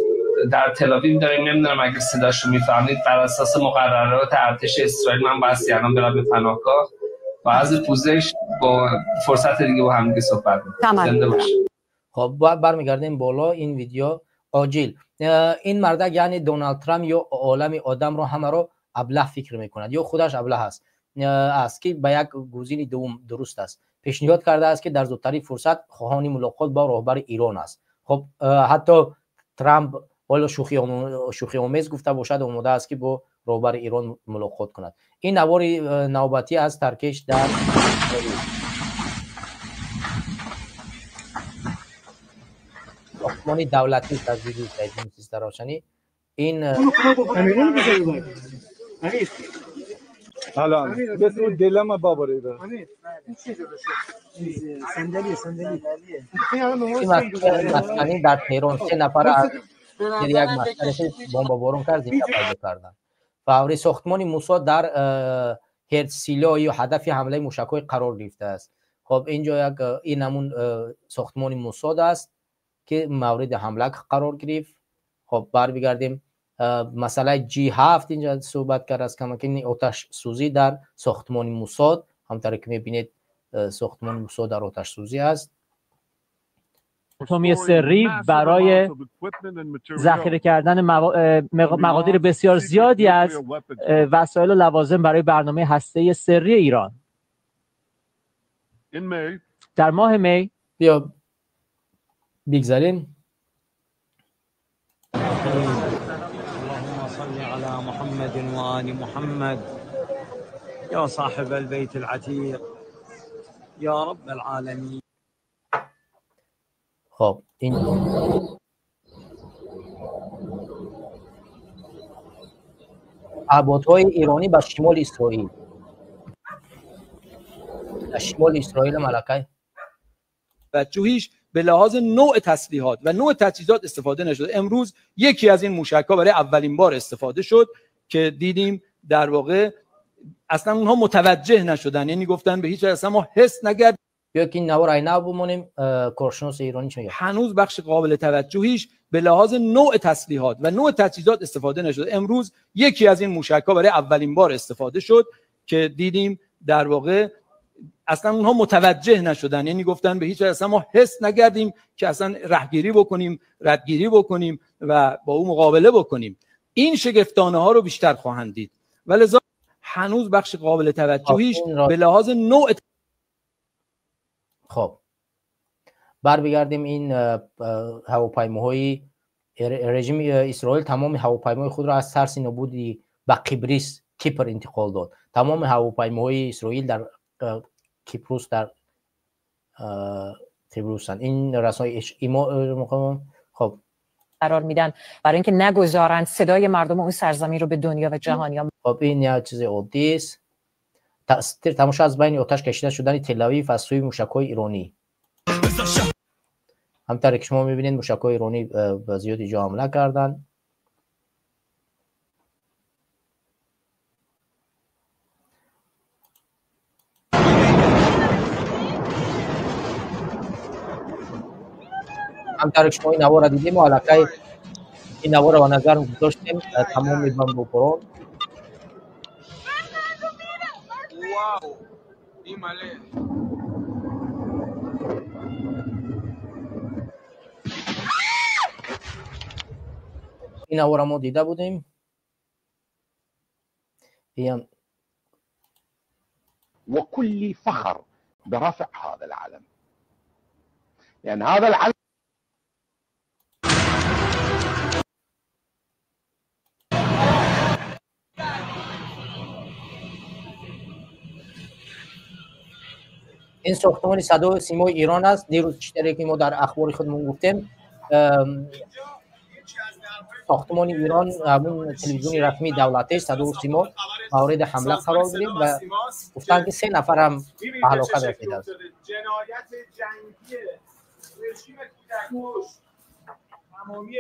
S6: در تل‌آویو داریم، نمیدونم اگه صداشو میفهمید. بر اساس مقررات ارتش اسرائیل من بایستی الان برم به پناهگاه. با عرض پوزش، با فرصت دیگه با هم دیگه صحبت می‌کنیم. زنده باشید.
S1: خب، برمیگردیم بالا. این ویدیو عاجل. این مردک یعنی دونالد ترامپ یا عالم آدم رو همه رو ابله فکر میکند یا خودش ابله است که به یک گزینه دوم درست است. پیشنهاد کرده است که در زودترین فرصت خواهان ملاقات با رهبر ایران است. خب، حتی ترامپ والا شوخی آمیز گفته باشد، آماده است که با رهبر ایران ملاقات کند. این نوار نوبتی از ترکش در ساختمان دولتی تجدیدی سعید روشنی. این
S2: الان بس اون دلم بابا
S1: مسکنی در تهران 3 نفر از یک مسکنی بمباران کرد، زنده پیدا کردند. فوری ساختمان موساد در هرتسیلا یا هدف حمله موشک‌های قرار گرفته است. خب، اینجا یک این همون ساختمان موساد است که مورد حمله قرار گرفت. خب، برمیگردیم مسئله جی 7 اینجا صحبت کرد از کمکین آتش سوزی در ساختمان موساد. همطور که میبینید ساختمان موساد در آتش سوزی است.
S7: اتمی سری برای ذخیره کردن مقادیر بسیار زیادی از وسایل و لوازم برای برنامه هسته‌ای سری ایران. در ماه می
S1: بیا بگذاریم.
S8: اللهم صل على محمد وآل محمد یا صاحب البيت العتيق یا رب العالمین.
S1: خب، این پهپادهای ایرانی به شمال اسرائیل، در شمال اسرائیل ملکه
S9: بچوهیش به لحاظ نوع تسلیحات و نوع تجهیزات استفاده نشده. امروز یکی از این موشک‌ها برای اولین بار استفاده شد که دیدیم در واقع اصلا اونها متوجه نشدن، یعنی گفتن به هیچ وجه اصلا ما حس نکردیم.
S1: بیا که این نوار اینا بمونیم. کارشناس ایرانی چه میگه؟
S9: هنوز بخش قابل توجهیش به لحاظ نوع تسلیحات و نوع تجهیزات استفاده نشده. امروز یکی از این موشک‌ها برای اولین بار استفاده شد که دیدیم در واقع اصلا اونها متوجه نشدن، یعنی گفتن به هیچ وجه اصلا ما حس نکردیم که اصلا رهگیری بکنیم، ردگیری بکنیم و با او مقابله بکنیم. این شگفتانه ها رو بیشتر خواهند دید. ولذا هنوز بخش قابل توجهیش به لحاظ نوع.
S1: خب برمیگردیم این هواپیماهای رژیم اسرائیل تمام هواپیمای خود را از ترس نابودی به قبرس کیپر انتقال داد. تمام هواپیماهای اسرائیل در کیپروس در قبرسند. این رسانه ایما خب
S10: قرار میدن برای اینکه نگذارند صدای مردم اون سرزمین رو به دنیا و جهانیان.
S1: خب این یک چیز عادی است. تماشا از بین آتش کشیده شدن تل‌آویو از سوی موشک‌های ایرانی. همطور که شما می‌بینید موشک‌های ایرانی به زیادی جا حمله کردند. همطور که شما این نوار را دیدیم و علاقه این نوار را به نظر گذاشتیم تمام بمباران.
S4: واو ایماله
S1: این نوار ما دیده بودیم. این
S11: وكل فخر برفع هذا العلم، لأن هذا العلم
S1: این ساختمان صدا سیمای ایران است. دیروز چیزی که ما در اخبار خودمون گفتیم، ساختمان ایران همون تلویزیون رسمی دولتی صدا و سیما مورد حمله قرار گرفت و گفتن که 3 نفر هم به هلاکت رسیده است.
S4: جنایت جنگی رژیم کودک‌کش، تمامی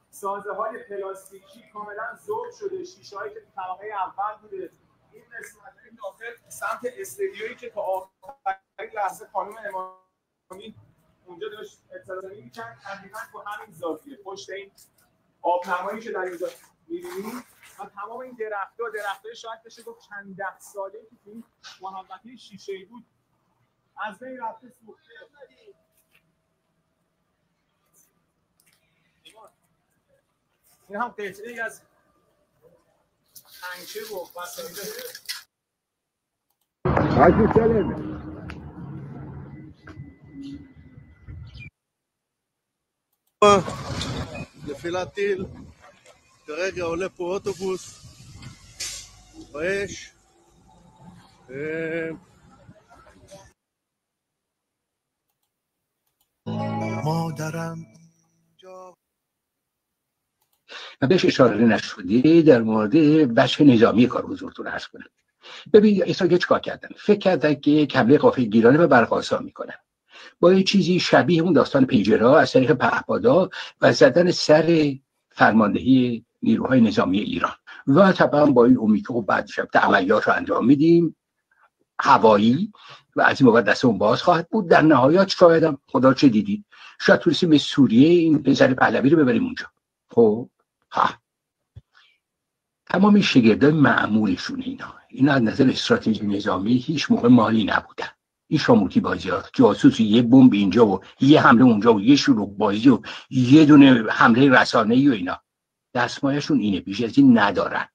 S4: سازه‌های پلاستیکی کاملا ذوب شده، شیشه‌هایی که طبقه اول بوده، این قسمت این داخل سمت استودیویی که تا آخرین لحظه خانم امامی اونجا داشت اطلاع می‌کرد، تقریبا تو همین زاویه پشت این آبنمایی که در اینجا می‌بینیم و تمام این درخت‌ها شاید بشه گفت چند ده ساله که تو این محوطه شیشه‌ای بود از بین رفته، سوخته. این هم قطعه‌ای از پنکه و وسایل.
S12: נפילת טיל, כרגע עולה פה אוטובוס באש. مادرم
S13: و بهش اشاره نشده در مورد بخش نظامی کار حضورتون عرض کنم. ببین اسرائیل چیکار کردن؟ فکر کردن که یک حمله غافلگیرانه به برق‌آسا میکنن با یه چیزی شبیه اون داستان پیجرها از طریق پهپادا و زدن سر فرماندهی نیروهای نظامی ایران و طبعا با این امید که بعد شب عملیات رو انجام میدیم هوایی و از این موقع دست اون باز خواهد بود. در نهایت شاید هم خدا چه دیدید، شاید تونستیم به سوریه این پسر پهلوی رو ببریم اونجا. خب ها تمام شگردای معمولشون اینا از نظر استراتژی نظامی هیچ موقع مالی نبودن. این شامورتی بازی ها، جاسوس، یه بمب اینجا و یه حمله اونجا و یه شروع بازی و یه دونه حمله رسانه‌ای و اینا، دستمایه‌شون اینه، بیش از این ندارن.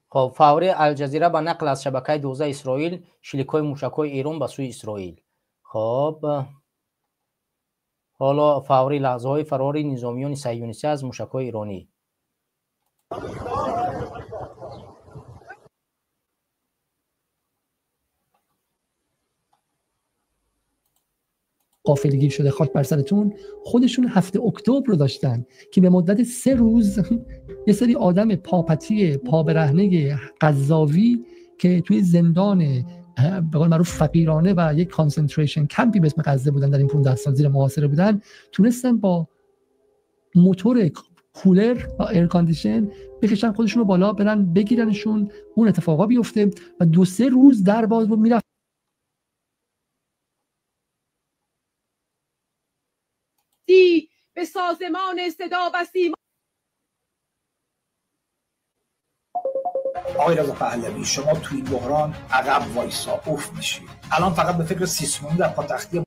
S1: خب فوری الجزیره با نقل از شبکه 12 اسرائیل شلیک‌های موشک‌های ایران به سوی اسرائیل. خب حالا فوری لحظه‌های فرار نظامیان صهیونیستی از موشک‌های ایرانی.
S14: غافلگیر شده خاک بر سرتون. خودشون 7 اکتبر رو داشتن که به مدت 3 روز یه سری آدم پاپتی پابرهنه قذاوی که توی زندان به قول معروف فقیرانه و یک concentration camp ی به اسم غزه بودن، در این 15 سال زیر محاصره بودن، تونستن با موتور کولر و air condition بکشن خودشون رو بالا، برن بگیرنشون، اون اتفاقا بیفته و 2-3 روز در باز بود میرفت.
S3: به سازمان صدا و سیما.
S15: آقای رضا پهلوی، شما توی این بحران عقب وایسا، اوف میشی. الان فقط به فکر سیسمونی در پاتختی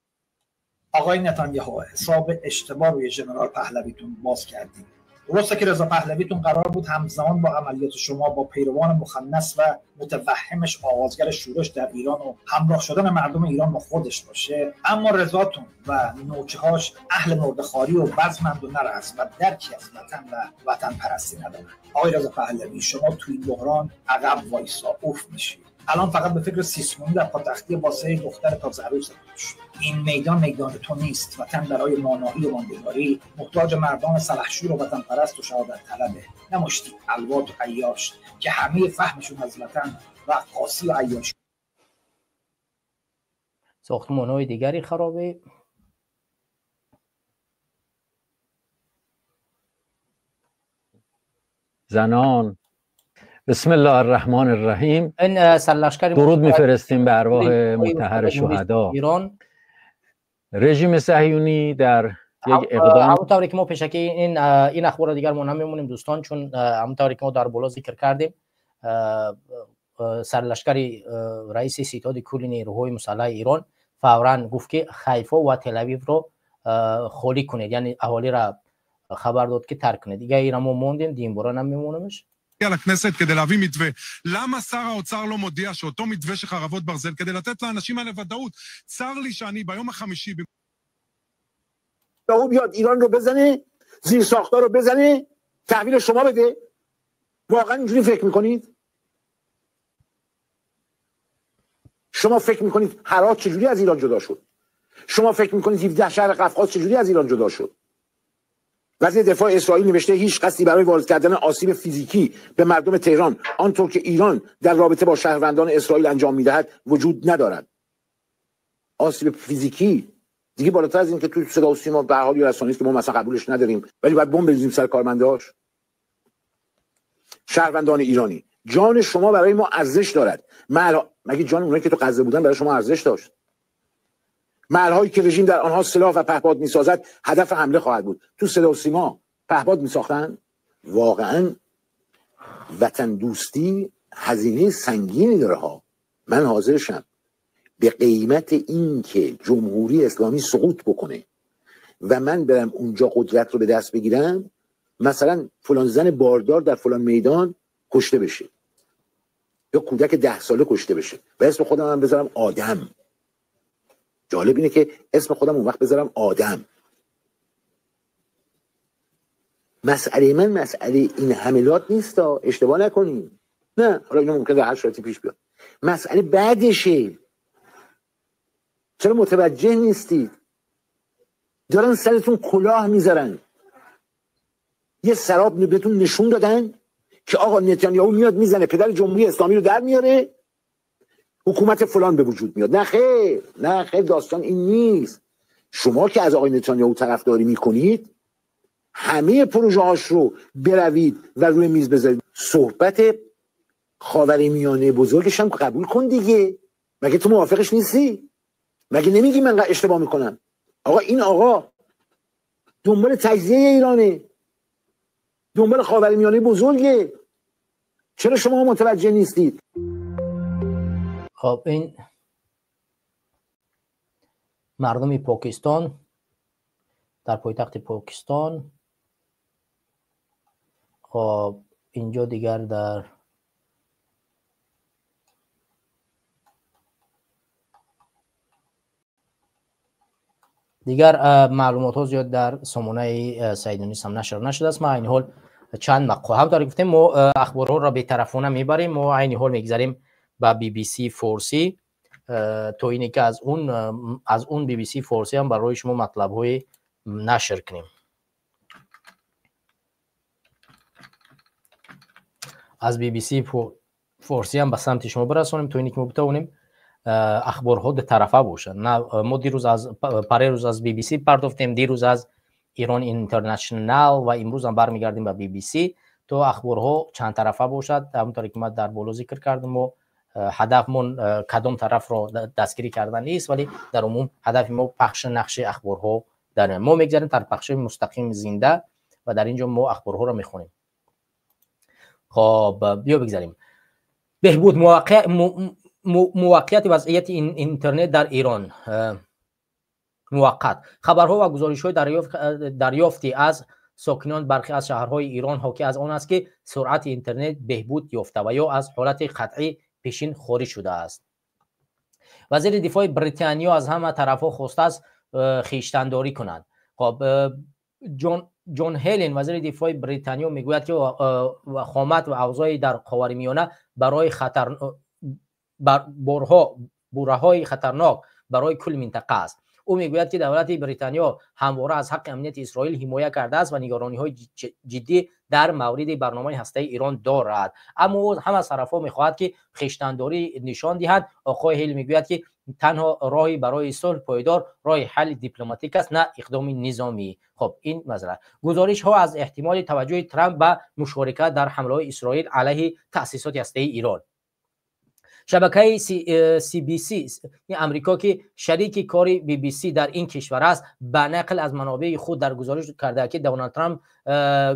S15: آقای نتانیاهو حساب اشتباه روی ژنرال پهلویتون باز کردیم. درسته که رضا پهلویتون قرار بود همزمان با عملیات شما با پیروان مخنث و متوهمش آغازگر شورش در ایران و همراه شدن مردم ایران با خودش باشه، اما رضاتون و نوچه‌هاش اهل مرده‌خواری و بزمند و نرز و درکی از وطن و وطن پرستی ندارن. آقای رضا پهلوی، شما توی این بحران عقب وایسا، اوف میشی. الان فقط به فکر سیسمونی در پاتختی واسه دختر تازه عروس باش. این میدان میدان تو نیست. وطن برای مانایی و ماندگاری محتاج مردان سلحشور و وطن پرست و شهادت طلبه، نه مشتی الوات و عیاش که همه فهمشون از وطن و قاسی و عیاش.
S1: ساختمان‌های دیگری خرابه.
S16: زنان، بسم الله الرحمن الرحیم.
S1: این سرلشکر
S16: درود میفرستیم به ارواح مطهر شهدا.
S1: ایران
S16: رژیم صهیونی در یک اقدام،
S1: همونطوری که ما پیشکی این اخبار دیگر ما نمیمونیم دوستان، چون همونطوری که ما در بالا ذکر کردیم، سرلشکر رئیس ستاد کل نیروهای مسلح ایران فوراً گفت که حیفا و تل اویو رو خالی کنید، یعنی اهالی را خبر داد که ترک کنید. دیگه اینا ما موندیم، دیم بارا نمیمونیمش.
S17: לכנסת כדי להביא מתווה. למה שר האוצר לא מודיע שאותו מתווה של חרבות ברזל כדי לתת לאנשים האלה ודאות? צר לי שאני ביום החמישי...
S18: او بیاد ایران رو بزنه، زیر ساختار رو بزنه، تحویل شما بده؟ واقعا اینجوری فکر میکنید؟ شما فکر میکنید هرات چجوری از ایران جدا شد؟ شما فکر میکنید 17 شهر قفقاز چجوری از ایران جدا شد؟ وزیر دفاع اسرائیل نوشته هیچ قصدی برای وارد کردن آسیب فیزیکی به مردم تهران آنطور که ایران در رابطه با شهروندان اسرائیل انجام میدهد وجود ندارد. آسیب فیزیکی دیگه بالاتر از این که تو صدا و سیما به هر حال رسانه‌ای که ما مثلا قبولش نداریم، ولی باید بمب بریزیم سر کارمنداش. شهروندان ایرانی، جان شما برای ما ارزش دارد. مگه جان اونایی که تو غزه بودن برای شما ارزش داشت؟ محل‌هایی که رژیم در آنها سلاح و پهپاد می‌سازد هدف حمله خواهد بود. تو صدا و سیما پهپاد می‌ساختن؟ واقعاً وطن دوستی هزینه سنگینی داره ها. من حاضرشم به قیمت این که جمهوری اسلامی سقوط بکنه و من برم اونجا قدرت رو به دست بگیرم، مثلا فلان زن باردار در فلان میدان کشته بشه یا کودک 10 ساله کشته بشه و اسم خودم هم بذارم آدم. جالب اینه که اسم خودم اون وقت بذارم آدم. مسئله من مسئله این حملات نیست، اشتباه نکنیم. نه، حالا اینو ممکنه در هر شرایطی پیش بیاد. مسئله بعدشه. چرا متوجه نیستید؟ دارن سرتون کلاه میذارن. یه سراب بهتون نشون دادن که آقا نتانیاهو میاد میزنه پدر جمهوری اسلامی رو در میاره، حکومت فلان به وجود میاد. نه خیر، نه خیر، داستان این نیست. شما که از آقای نتانیاهو طرفداری میکنید همه پروژه هاش رو بروید و روی میز بذارید. صحبت خاورمیانه بزرگش هم قبول کن دیگه. مگه تو موافقش نیستی؟ مگه نمیگی من اشتباه میکنم؟ آقا این آقا دنبال تجزیه ایرانه، دنبال خاورمیانه بزرگه. چرا شما متوجه نیستید؟
S1: خب این مردم پاکستان در پایتخت پاکستان، خب اینجا دیگر در دیگر معلومات ها زیاد در سامانه سعیدونیس هم نشر نشده است. ما این حال چند مقاله هم داریم، گفتیم ما اخبارها را به طرفونه میبریم. ما عین حال میگذریم با بی بی سی فارسی تا اینه که از اون بی بی سی فارسی هم برای شما مطلب های نشر کنیم. از بی بی سی فارسی هم به سمت شما برسانیم تا اینه که ما بتوانیم اخبارها دو طرفه باشن. نه ما دیروز از پریروز از بی بی سی پرداختیم، دیروز از Ирон Интернашнал ва имрӯз ҳам бармегардем ба BBC то ахборҳо чандтарафа бошад. Ҳамонтавре ки ман дар боло зикр кардам, мо ҳадафмон кадом тарафро дастгирӣ кардан нест, вале дар умум ҳадафи мо пахши нақши ахборҳо дар мо мегзарем дар пахши мустақим зинда ва дар ин ҷо мо ахборҳоро мехонем. Хоб, биё бигзарем. Беҳбуд муваққияти вазъияти интернет дар Ирон муваққат. Хабарҳо ва гузоришҳои дарёфтӣ аз сокинони бархе аз шаҳрҳои Ирон ҳоки аз он аст, ки суръати интернет беҳбуд ёфта ва ё аз ҳолати қатъӣ пешин хориҷ шудааст. Вазири дифои Британиё аз ҳама тарафҳо хостааст хештандорӣ кунанд. Хоб, Ҷон Ҳелен, вазири дифои Британиё, мегӯяд, ки вахомат ва авзои дар Ховари Миёна барои бураҳои хатарнок барои кулли минтақа аст. Ӯ мегӯяд, ки давлати Британиё ҳамвора аз ҳаққи амнияти Исроил ҳимоя кардааст ва нигарониҳои ҷиддӣ дар мавриди барномаи ҳастаи Ирон дорад. Аммо ӯ ҳама тарафҳо мехоҳад, ки хештандорӣ нишон диҳанд. Оқои Ҳел мегӯяд, ки танҳо роҳи барои сулҳ пойдор роҳи ҳалли дипломатик аст, на иқдоми низомӣ. Хоб, ин масъала. Гузоришҳо аз эҳтимоли таваҷҷӯҳи Трамп ба мушорикат дар ҳамлаҳои Исроил алайҳи таъсисоти ҳастаии Ирон. Шабакаи CBC Амрико, ки шарики кори BBC дар ин кишвар аст, ба нақл аз манобеи худ дар гузориш карда, ки Доналд Трамп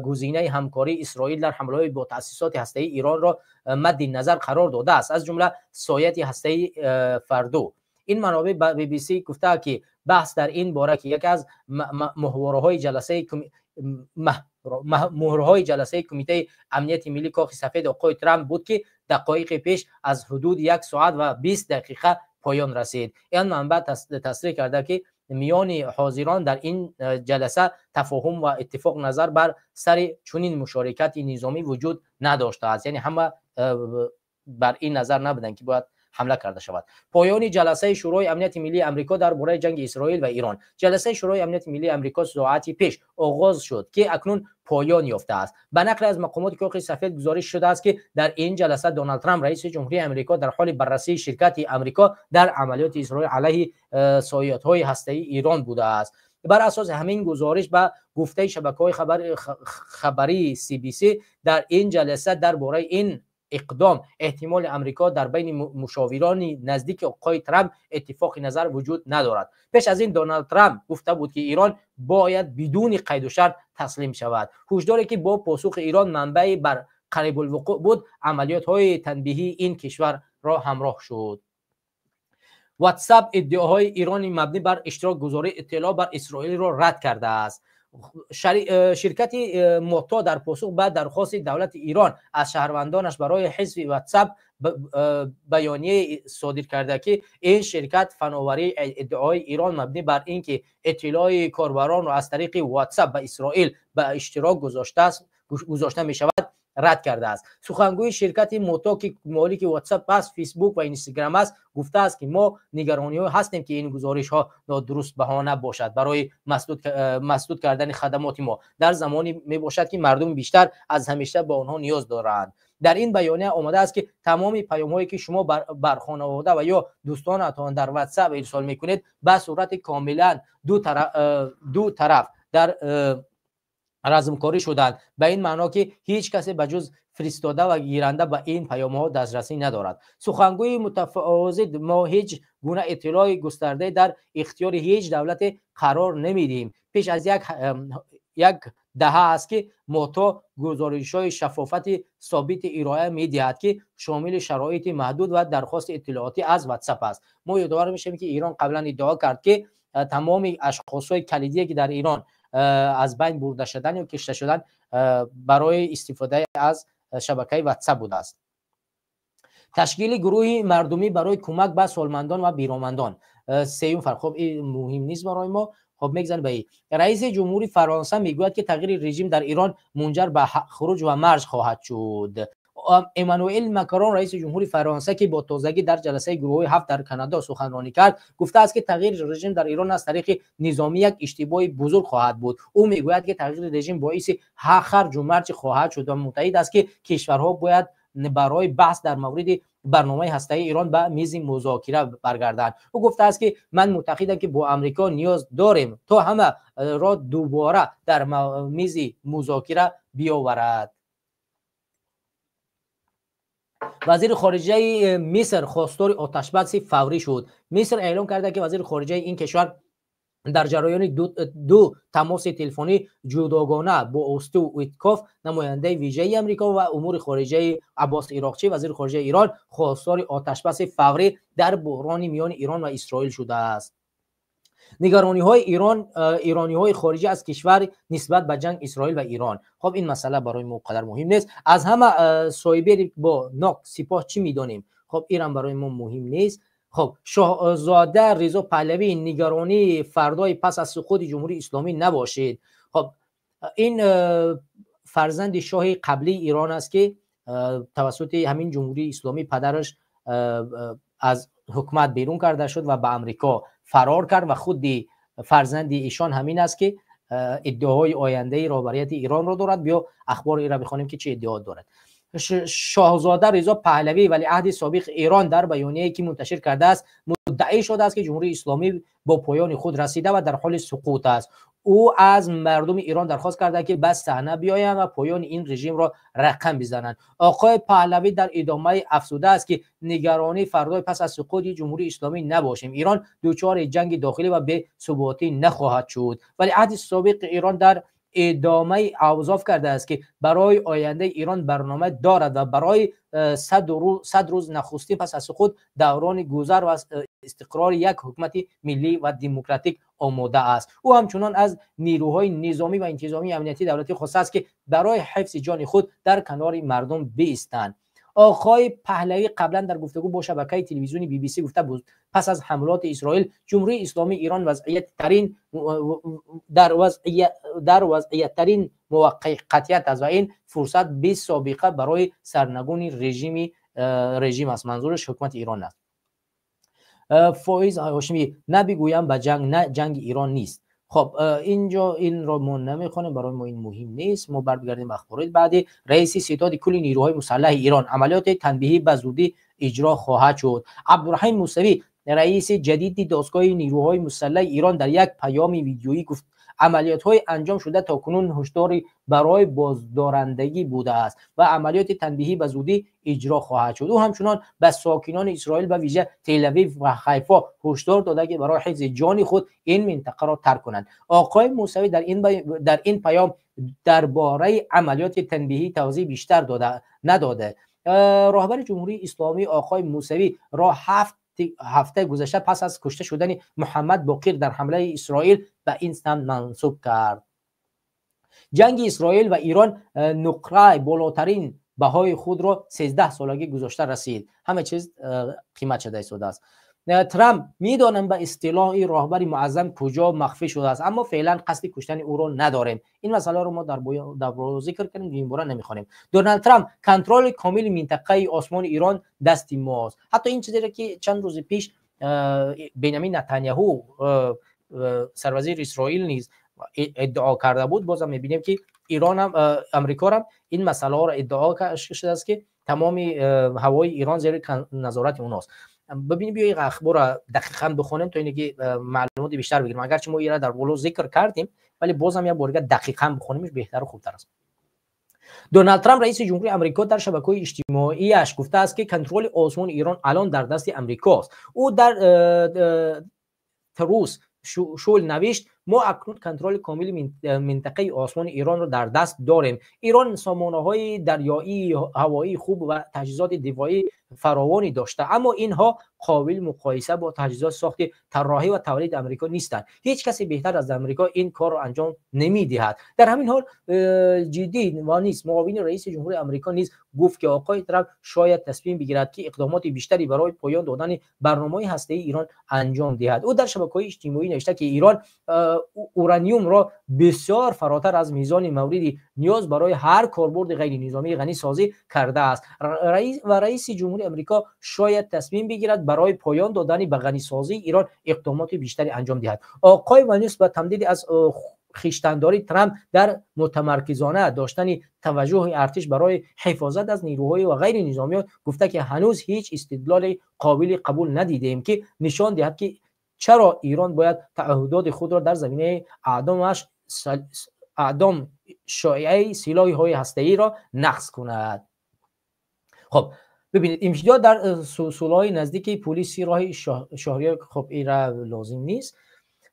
S1: гузинаи ҳамкории Исроил дар ҳамлаҳои бо таъсисоти ҳастаии Иронро мадди назар қарор додааст, аз ҷумла сояти ҳастаи Фардо. Ин манобеъ ба BBC гуфта, ки баҳс дар ин бора, ки яке аз муҳрҳои ҷаласаи Кумитаи амнияти миллии Кохи Сафед оқои Трамп буд, ки дақоиқи пеш аз ҳудуди 1 соат ва 20 дақиқа поён расид. Ин манбаъ тасриҳ карда, ки миёни ҳозирон дар ин ҷаласа тафоҳум ва иттифоқ назар бар сари чунин мушорикати низомӣ вуҷуд надоштааст. Яъне ҳама бар ин назар набуданд, ки бояд ҳамла карда шавад. Поёни ҷаласаи Шӯрои амнияти миллии Амрико дар бораи ҷанги Исроил ва Ирон. Ҷаласаи Шӯрои амнияти миллии Амрико соати пеш оғоз шуд, ки акнун поён ёфтааст. Ба нақли аз мақомоти Кохи Сафед гузориш шудааст, ки дар ин ҷаласа Доналд Трамп, раиси ҷумҳурии Амрико, дар ҳоли баррасии ширкати Амрико дар амалиёти Исроил алайҳи соятҳои ҳастаии Ирон будааст. Бар асоси ҳамин гузориш, ба гуфтаи шабакаҳои хабарии CBC, дар ин ҷаласа дар бораи ин иқдом эҳтимоли Амрико дар байни мушовирони наздики оқои Трамп иттифоқи назар вуҷуд надорад. Пеш аз ин Доналд Трамп гуфта буд, ки Ирон бояд бидуни қайду шарт таслим шавад. Ҳушдоре, ки бо посухи Ирон манбаи бар қарибулвуқӯъ буд, амалиётҳои танбиҳии ин кишварро ҳамроҳ шуд. WhatsApp иддаоҳои Ирони мабнӣ бар иштирокгузории иттилоъ бар Исроилро рад кардааст. Ширкати Мото дар посух ба дархости давлати Ирон аз шаҳрвандонаш барои ҳизби WhatsApp баёнияе содир карда, ки ин ширкат фановарии иддаои Ирон мабнӣ бар ин ки иттилои корбаронро аз тариқи WhatsApp ба Исроил ба иштирок гузошта мешавад, рад кардааст. Сухангӯи ширкати Мото, ки молики WhatsApp аст, Facebook ва Instagram аст, гуфтааст, ки мо нигарониҳо ҳастем, ки ин гузоришҳо нодуруст баҳона бошад барои масдуд кардани хадамоти мо дар замоне мебошад, ки мардум бештар аз ҳамеша ба онҳо ниёз доранд. Дар ин баёния омадааст, ки тамоми паёмҳое, ки шумо бар хонавода ва ё дӯстонатон дар WhatsApp ирсол мекунед, ба сурати комилан ду тараф дар размкорӣ шуданд, ба ин маъно, ки ҳеҷ касе ба ҷуз фиристода ва гиранда ба ин паёмҳо дастрасӣ надорад. Сухангӯи мутафозид: мо ҳеҷ гуна иттилои густарда дар ихтиёри ҳеҷ давлате қарор намедиҳем. Пеш аз як даҳа аст, ки Мото гузоришҳои шаффофати собити ироа медиҳад, ки шомили шароити маҳдуд ва дархости иттилоотӣ аз WhatsApp аст. Мо ёдовар мешавем, ки Ирон қаблан иддао кард, ки тамоми ашхосҳои калидие, ки дар Ирон аз байн бурда шудан ё кишта шудан, барои истифодаи аз шабакаи WhatsApp будааст. Ташкили гурӯҳи мардумӣ барои кӯмак ба солмандон ва биромандон. Сеюм фарқ. Хоб, ин муҳим нест барои мо. Хоб, мегзарем ба ин. Раиси ҷумҳури Фаронса мегӯяд, ки тағйири режим дар Ирон мунҷар ба хуруҷ ва марж хоҳад шуд. Эммануэл Макрон, раиси ҷумҳури Фаронса, ки бо тозагӣ дар ҷаласаи гурӯҳҳои ҳафт дар Канадо суханронӣ кард, гуфтааст, ки тағйири режим дар Ирон аз тариқи низомӣ як иштибоҳи бузург хоҳад буд. Ӯ мегӯяд, ки тағйири режим боиси харҷу марҷ хоҳад шуд ва муттаҳид аст, ки кишварҳо бояд барои баҳс дар мавриди барномаи ҳастаии Эрон ба мизи музокира баргарданд. Ӯ гуфтааст ки ман муътақидам ки бо Амрико ниёз дорем то ҳама ро дубора дар мизи музокира биёварад. Вазири хориҷаи Миср хостори оташбаси фаврӣ шуд. Миср эълон карда ки вазири хориҷаи ин кишвар дар ҷараёни ду тамоси телефонӣ ҷудогона бо Стив Уиткоф, намояндаи вижаи Амрико ва умури хориҷаи Аббос Ироқчӣ, вазири хориҷаи Ирон, хостори оташбаси фаврӣ дар буҳрони миёни Ирон ва Исроил шудааст. Нигарониҳои ирониҳои хориҷӣ аз кишвар нисбат ба ҷанг Исроил ва Ирон. Хоб, ин масъала барои мо қадар муҳим нест. Аз ҳама соҳибери бо нок сипоҳ чӣ медонем? Хоб, инам барои мо муҳим нест. Хоб, Шоҳзода Ризо Паҳлавӣ: нигаронии фардои пас аз суқути Ҷумҳурии Исломӣ набошед. Хоб, ин фарзанди шоҳи қаблии Ирон аст ки тавассути ҳамин Ҷумҳурии Исломӣ падараш аз ҳукумат берун карда шуд ва ба Амрико фарор кард ва худи фарзанди ишон ҳамин аст ки иддаоҳои ояндаи роҳбарияти Иронро дорад. Биё ахбори инро бихонем ки чӣ иддао дорад. Шоҳзода Ризо Паҳлавӣ, валиаҳди собиқи Эрон, дар баёнияе ки мунташир кардааст, муддаӣ шудааст ки Ҷумҳурии Исломӣ бо поёни худ расида ва дар ҳоли суқут аст. Ӯ аз мардуми Эрон дархост карда ки ба саҳна биёянд ва поёни ин режимро рақам бизананд. Оқои Паҳлавӣ дар идомаи афзудааст ки нигаронии фардои пас аз суқути Ҷумҳурии Исломӣ набошем. Эрон дучори ҷанги дохилӣ ва бесуботӣ нахоҳад шуд. Валиаҳди собиқи Эрон дар идомаи авзоф кардааст ки барои ояндаи Эрон барнома дорад ва барои 100 рӯз нахустин пас аз суқут даврони гузар ва истиқрори як ҳукумати миллӣ ва демократик омода аст. Ӯ ҳамчунон аз нирӯҳои низомӣ ва интизомии амниятии давлатӣ хостааст ки барои ҳифзи ҷони худ дар канори мардум биистанд. Оқои Паҳлавӣ қаблан дар гуфтугӯ бо шабакаи телевизиони Би-Би-Си гуфта буд, пас аз ҳамлоти Исроил Ҷумҳурии Исломии Эрон дар вазъияттарин муваффақият аст ва ин фурсат бесобиқа барои сарнагуни режим аст. Манзураш ҳукумати Эрон аст. Фоиз Ҳошимӣ: набигӯям ба ҷанг, на ҷанги Эрон нест. Хоб, инҷо инро мо намехонем, барои мо ин муҳим нест. Мо бармегардем ба ахбороти баъдӣ. Раиси ситоди кулли нирӯҳои мусаллаҳи Эрон: амалиёти танбиҳӣ ба зудӣ иҷро хоҳад шуд. Абдураҳим Мусавӣ, раиси ҷадиди дастгоҳи нирӯҳои мусаллаҳи Эрон, дар як паёми видеоӣ гуфт амалиётҳои анҷом шуда то кунун ҳушдори барои боздорандагӣ будааст ва амалиёти танбиҳӣ ба зудӣ иҷро хоҳад шуд. Ӯ ҳамчунон ба сокинони Исроил, ба вижа Телавив ва Хайфо ҳушдор дода ки барои ҳифзи ҷони худ ин минтақаро тарк кунанд. Оқои Мусавӣ дар ин паём дар бораи амалиёти танбиҳӣ тавзеҳи бештар надода. Роҳбари Ҷумҳурии Исломӣ оқои Мусавӣ ро ҳафтаи гузашта пас аз кушта шудани Муҳаммад Боқир дар ҳамлаи Исроил ба ин самт мансуб кард. Ҷанги Исроил ва Эрон нуқраи болотарин баҳои худро 13 солагӣ гузошта расид. Ҳама чиз қимат шуда истодааст. Трамп: медонам ба истилоҳи роҳбари муаззам куҷо махфӣ шудааст, аммо феълан қасди куштани ӯро надорем. Ин масъаларо мо дар зикр кардем, ин бора намехонем. Доналд Трамп: контроли комили минтақаи осмони Эрон дасти мост. Ҳатто ин чизеро ки чанд рӯзи пеш Бенямин Нетаняҳу, сарвазири Исроил, низ иддао карда буд, бозам мебинем ки Иронам Амрикорам ин масъалаҳоро иддао шудааст ки тамоми ҳавои Эрон зери назорати онҳост. Бибинем, биёед ахборро дақиқан бихонем то ине ки маълумоти бештар бигирем. Агарчи мо инро дар боло зикр кардем, вале бозам як бор дигар дақиқан бихонимш беҳтару хубтар аст. Доналд Трамп, раиси ҷумҳурии Амрико, дар шабакаҳои иҷтимоияш гуфтааст ки контроли осмони Эрон алон дар дасти Амрикост. Ӯ дар Трус Шул навишт: мо акнун контроли комили минтақаи осмони Эронро дар даст дорем. Эрон сомонаҳои дарёии ҳавоии хуб ва таҷҳизоти дифоӣ фаровонӣ дошта, аммо инҳо қобил муқоиса бо таҷҳизоти сохти, тарроҳӣ ва тавлиди Амрико нестанд. Ҳеҷ касе беҳтар аз Амрико ин корро анҷом намедиҳад. Дар ҳамин ҳол Ҷиддӣ Ванис, муовини раиси ҷумҳури Амрико, низ гуфт ки оқои Трамп шояд тасмим бигирад ки иқдомоти бештаре барои поён додани барномаҳои ҳастаии Эрон анҷом диҳад. Ӯ дар шабакаҳои иҷтимоӣ навишта ки Эрон ураниумро бисёр фаротар аз мизони мавриди ниёз барои ҳар корбурди ғайринизомии ғанисозӣ кардааст ва раиси ҷумҳури Амрико шояд тасмим бигирад барои поён додани ба ғанисозии Эрон иқдомоти бештаре анҷом диҳад. Оқои Ванис ба тамдиди аз خویشتن‌داری ترامپ در متمرکزانه داشتن توجه ارتش برای حفاظت از نیروهای و غیر نظامیان گفته که هنوز هیچ استدلال قابل قبول ندیدیم که نشان دهد که چرا ایران باید تعهدات خود را در زمینه اعدام شایعه سلاح‌های هسته‌ای را نقض کند. خب ببینید اینجا در سولهای نزدیک پلیسی راه شهری، خب این را لازم نیست.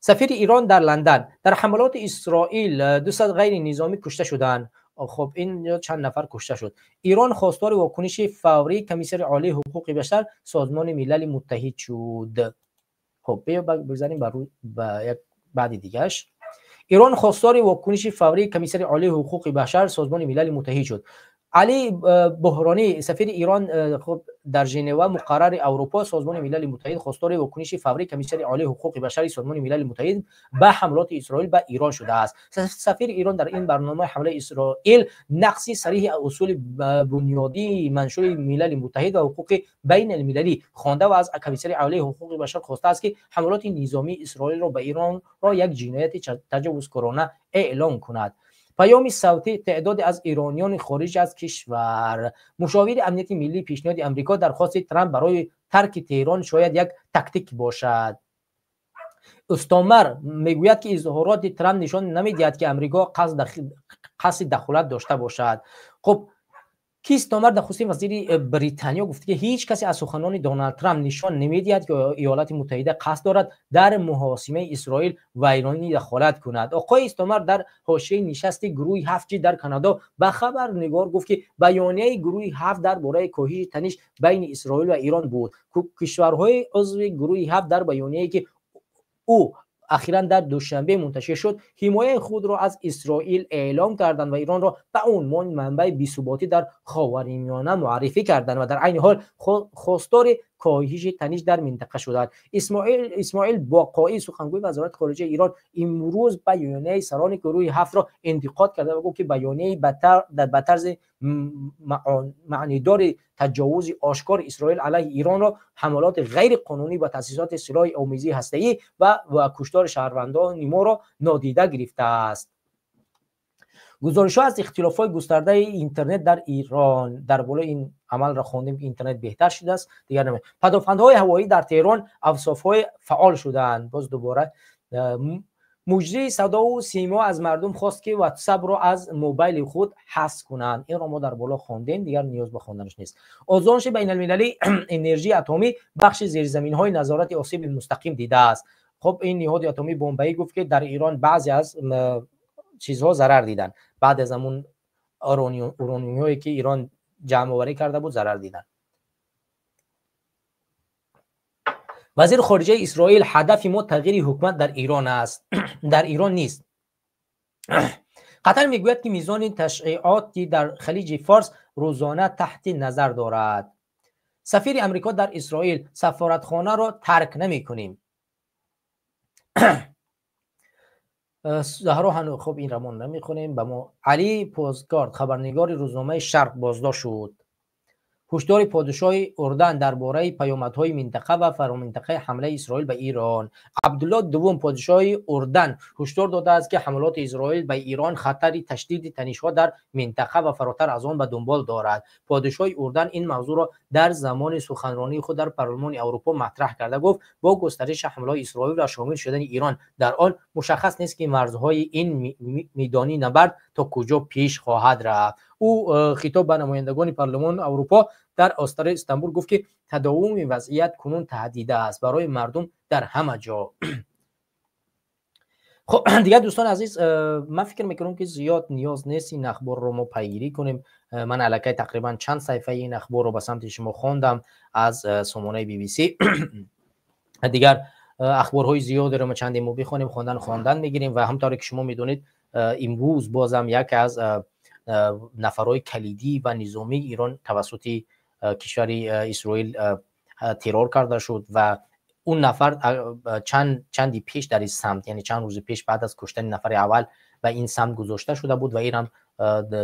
S1: سفیر ایران در لندن: در حملات اسرائیل 200 غیر نظامی کشته شدند. خب این چند نفر کشته شد. ایران خواستار واکنش فوری کمیسر عالی حقوق بشر سازمان ملل متحد شد. خب بیا بزنیم بر یک بعد دیگهش. ایران خواستار واکنش فوری کمیسر عالی حقوق بشر سازمان ملل متحد شد. علی بحرانی سفیر ایران خب در ژنو مقرر اروپا سازمان ملل متحد خواستار واکنش فوری کمیسر عالی حقوق بشر سازمان ملل متحد به حملات اسرائیل به ایران شده است. سفیر ایران در این برنامه حمله اسرائیل نقض صریح اصول بنیادی منشور ملل متحد و حقوق بین المللی خوانده و از کمیسر عالی حقوق بشر خواسته است که حملات نظامی اسرائیل را به ایران را یک جنایت تجاوزکارانه اعلام کند. پیام صوتی تعداد از ایرانیان خارج از کشور. مشاور امنیت ملی پیشنهاد امریکا درخواست ترامپ برای ترک تهران شاید یک تاکتیک باشد. استامر میگوید که اظهارات ترامپ نشان نمیدهد که امریکا قصد دخالت داشته باشد. خب کیستامر نخستین وزیر بریتانیا گفت که هیچ کسی از سخنان دونالد ترامپ نشان نمیدهد که ایالات متحده قصد دارد در محاصره اسرائیل و ایران دخالت کند. آقای استامر در حاشیه نشست گروه 7 در کانادا به خبرنگار گفت که بیانیه گروه 7 درباره کاهش تنش بین اسرائیل و ایران بود. کشورهای عضو گروه 7 در بیانیه‌ای که او اخیراً در دوشنبه منتشر شد حمایت خود را از اسرائیل اعلام کردند و ایران را به عنوان منبع بی‌ثباتی در خاورمیانه معرفی کردند و در عین حال خواستار کاهش تنش در منطقه شدند. اسماعیل باقایی سخنگوی وزارت خارجه ایران امروز بیانیه سران گروه 7 را انتقاد کرده و گفت که بیانیه به طرز معنیدار تجاوز آشکار اسرائیل علیه ایران را حملات غیر قانونی و تأسیسات سلاح آمیزی هسته‌ای و کشتار شهروندان ما را نادیده گرفته است. گزارش‌ها از اختلاف‌های گسترده اینترنت در ایران، در بالای این عمل را خواندیم که اینترنت بهتر شده است دیگر نمی. پدافندهای هوایی در تهران اوصاف‌های فعال شدند. باز دوباره مجری صدا و سیما از مردم خواست که واتساپ را از موبایل خود حذف کنند. این را ما در بالا خواندیم، دیگر نیاز به خواندنش نیست. آژانس بین المللی انرژی اتمی بخش زیرزمین‌های نظارت آسیب مستقیم دیده است. خب این نهاد اتمی بمبئی گفت که در ایران بعضی از چیزها ضرر دیدن، بعد از همون اورانیوم‌هایی که ایران جمع آوری کرده بود ضرر دیدن. وزیر خارجه اسرائیل: هدف ما تغییر حکومت در ایران است، در ایران نیست. قطر میگوید که میزان تشعیعاتی در خلیج فارس روزانه تحت نظر دارد. سفیر امریکا در اسرائیل: سفارتخانه را ترک نمی‌کنیم. زهرا هنو، خب این رمان نمیخونیم. به ما علی پوزگارد خبرنگار روزنامه شرق بازداشت شد. هشدار پادشاه اردن درباره پیامدهای منطقه و فرامنطقه حمله اسرائیل به ایران. عبدالله دوم پادشاه اردن هشدار داده است که حملات اسرائیل به ایران خطر تشدید تنش‌ها در منطقه و فراتر از آن به دنبال دارد. پادشاه اردن این موضوع را در زمان سخنرانی خود در پارلمان اروپا مطرح کرده گفت با گسترش حملات اسرائیل و شامل شدن ایران در آن مشخص نیست که مرزهای این میدانی نبرد تا کجا پیش خواهد رفت. او خطاب به نمایندگان پارلمان اروپا در آستانه استانبول گفت که تداوم وضعیت کنون تهدید است برای مردم در همه جا. خب دیگه دوستان عزیز، من فکر میکنم که زیاد نیاز نیست این اخبار رو ما پیگیری کنیم. من الکی تقریبا چند صفحه این اخبار رو به سمت شما خواندم از سامانه بی بی سی. دیگر اخبارهای زیادی رو ما چندی ما بخونیم، خواندن میگیریم و همطوری که شما میدونید امروز بازم یک از نفرهای کلیدی و نظامی ایران توسط کشور اسرائیل ترور کرده شد و اون نفر چندی پیش در این سمت، یعنی چند روز پیش بعد از کشتن نفر اول به این سمت گذاشته شده بود و این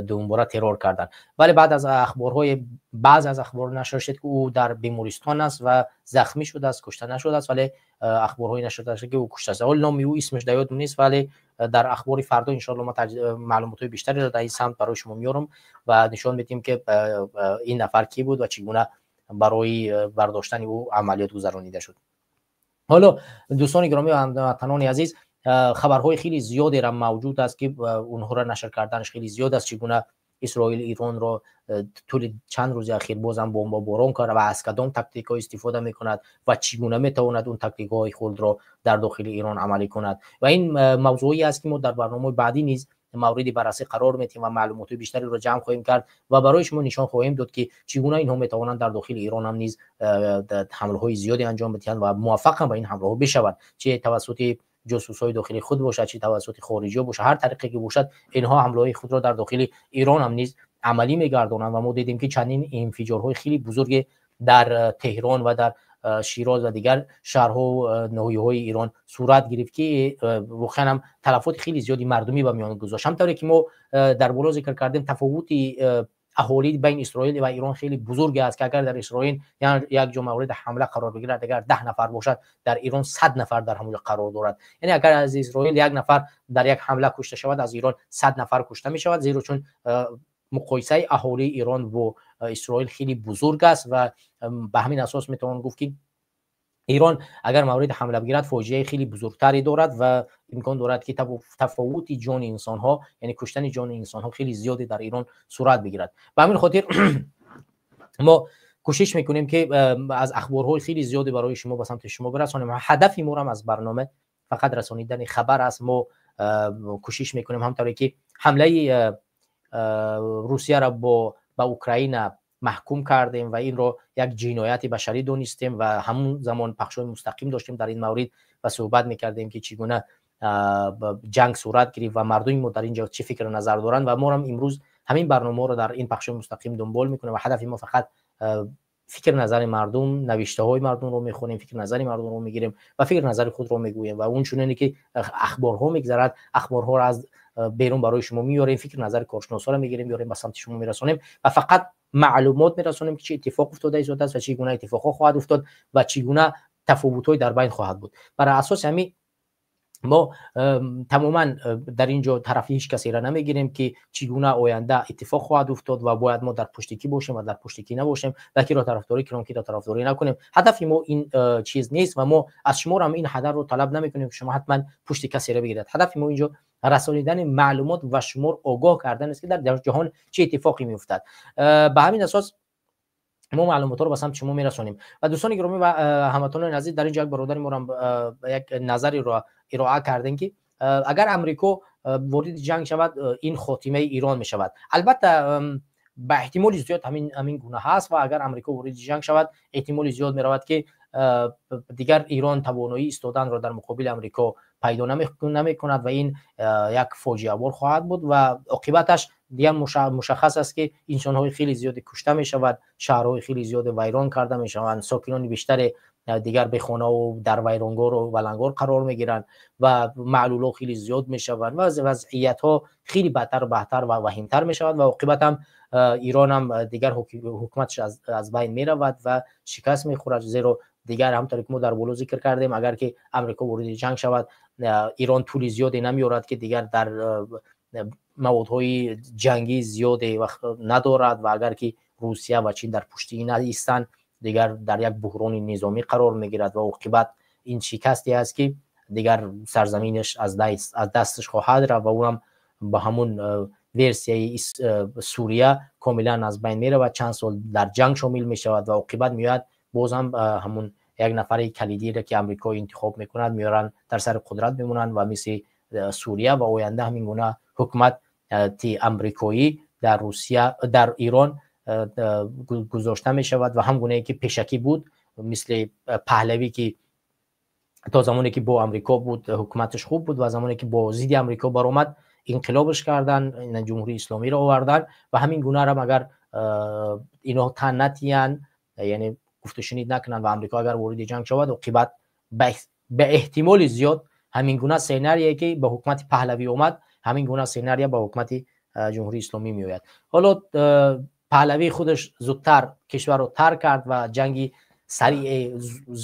S1: دوباره ترور کردن. ولی بعد از اخبارهای بعض از اخبار نشر شد که او در بیمارستان است و زخمی شده است، کشته نشده است، ولی اخبارهای نشر شده که او کشته است. حالا نام او اسمش در یادم نیست، ولی در اخبار فردا ان شاء الله ما معلومات بیشتری را در این سمت برای شما میارم و نشان میدیم که این نفر کی بود و چگونه برای برداشتن او عملیات گذرانیده شد. حالا دوستان گرامی و هموطنان عزیز، خبرهای خیلی زیادی را موجود است که اونها را نشر کردنش خیلی زیاد است. چگونه اسرائیل ایران را طول چند روز اخیر بازم بمباران کرد و از کدام تاکتیک ها استفاده میکند و چگونه میتواند اون تاکتیک های خود را در داخل ایران عملی کند و این موضوعی است که ما در برنامه بعدی نیز مورد بررسی قرار میدیم و معلومات بیشتری را جمع خواهیم کرد و برای شما نشان خواهیم داد که چگونه اینها میتوانند در داخل ایران هم نیز حمله های زیادی انجام بدهند و موفق هم به این حمله ها بشوند، چه توسط جاسوس‌های داخلی خود باشد، چه توسط خارجی باشد، هر طریقی که باشد اینها حمله‌های خود را در داخل ایران هم نیز عملی می‌گردانند و ما دیدیم که چندین انفجارهای خیلی بزرگ در تهران و در شیراز و دیگر شهرها و ناحیه‌های ایران صورت گرفت که واقعا هم تلفات خیلی زیادی مردمی به میان گذاشت. همطوری که ما در بالا ذکر کردیم تفاوت اهالی بین اسرائیل و ایران خیلی بزرگ است که اگر در اسرائیل یک جا مورد حمله قرار بگیرد اگر 10 نفر باشد، در ایران 100 نفر در همونجا قرار دارد. یعنی اگر از اسرائیل یک نفر در یک حمله کشته شود، از ایران 100 نفر کشته می شود، زیرا چون مقایسه اهالی ایران و اسرائیل خیلی بزرگ است و به همین اساس میتوان گفت که ایران اگر مورد حمله بگیرد فاجعه خیلی بزرگتری دارد و امکان دارد که تفاوت جان انسان ها، یعنی کشتن جان انسان ها خیلی زیادی در ایران صورت بگیرد. به همین خاطر ما کوشش میکنیم که از اخبارهای خیلی زیادی برای شما به سمت شما برسانیم. هدف ما هم از برنامه فقط رسانیدن خبر است. ما کوشش میکنیم همطوری که حمله روسیه را با اوکراین محکوم کردیم و این رو یک جنایت بشری دونستیم و همون زمان پخش مستقیم داشتیم در این مورد و صحبت میکردیم که چگونه جنگ صورت گرفت و مردم ما در اینجا چه فکر و نظر دارند و ما هم امروز همین برنامه رو در این پخش مستقیم دنبال میکنیم و هدف ما فقط فکر نظر مردم، نوشته های مردم رو میخونیم، فکر نظر مردم رو میگیریم و فکر نظر خود رو میگوییم و اون چنینی که اخبارها میگذرد اخبارها رو از بیرون برای شما میاریم، فکر نظر کارشناسا رو میگیریم، میاریم به سمت شما میرسونیم و فقط معلومات میرسونیم که چه اتفاق افتاده است و چگونه اتفاقها خواهد افتاد و چگونه تفاوت‌های در بین خواهد بود. بر اساس همین ما تماما در اینجا طرفی هیچ کسی را نمیگیریم که چگونه آینده اتفاق خواهد افتاد و باید ما در پشت کی باشیم و در پشت کی نباشیم و کی را طرفداری کنیم کی را طرفداری نکنیم. هدف ما این چیز نیست و ما از شما هم این هدف رو طلب نمیکنیم که شما حتما پشت کسی را بگیرید. هدف ما اینجا رسانیدن معلومات و شما آگاه کردن است که در جهان چه اتفاقی میافتد. به همین اساس ما معلومات رو به سمت شما میرسونیم. و دوستان گرامی و هموطنان عزیز، در اینجا یک برادر ما یک نظری را ارائه کردن که اگر امریکا وارد جنگ شود این خاتمه ایران می شود. البته به احتمال زیاد همین گونه هست و اگر امریکا وارد جنگ شود احتمال زیاد می رود که دیگر ایران توانایی ایستادن را در مقابل امریکا پیدا نمی کند و این یک فاجعه بار خواهد بود و عاقبتش دیگر مشخص است که انسان‌های خیلی زیادی کشته می شود، شهرهای خیلی زیاد ویران کرده می شوند، ساکنان بیشتر دیگر به خانه و در ویرانگار و ولنگار قرار می گیرند و معلولا خیلی زیاد می شوند و وضعیت ها خیلی بدتر و بدتر و وخیمتر می شود و عاقبت هم ایران هم دیگر حکومتش از بین می رود و شکست می خورد. زیرا دیگر همطور که ما در بالا ذکر کردیم اگر که امریکا وارد جنگ شود ایران طول زیادی نمیارد که دیگر در موادهای جنگی زیادی ندارد و اگر که روسیه و چین در پشتی نایستند دیگر در یک بحران نظامی قرار میگیرد و عاقبت این شکستی است که دیگر سرزمینش از دستش خواهد رفت و اونم با همون ورسیه سوریه کاملا از بین میره و چند سال در جنگ شامل میشود و عاقبت میاد باز هم همون یک نفر کلیدی را که امریکا انتخاب میکند میارن در سر قدرت میمونن و مثل سوریه و آینده همین گونه حکومت امریکایی در روسیه در ایران گذاشته می شود و هم گونه که پیشکی بود مثل پهلوی که تا زمانی که با امریکا بود حکومتش خوب بود و زمانی که با ضد امریکا برآمد انقلابش کردن، جمهوری اسلامی را آوردن و همین گونه را اگر اینا تن نتیان، یعنی گفت و شنید نکنن و امریکا اگر وارد جنگ شود عاقبت به احتمال زیاد همین گونه سناریویی که به حکومت پهلوی اومد ҳамин гуна сценария ба ҳукумати ҷумҳурии исломӣ меояд. Ҳоло Паҳлавӣ худаш зудтар кишварро тарк кард ва ҷанги сариъе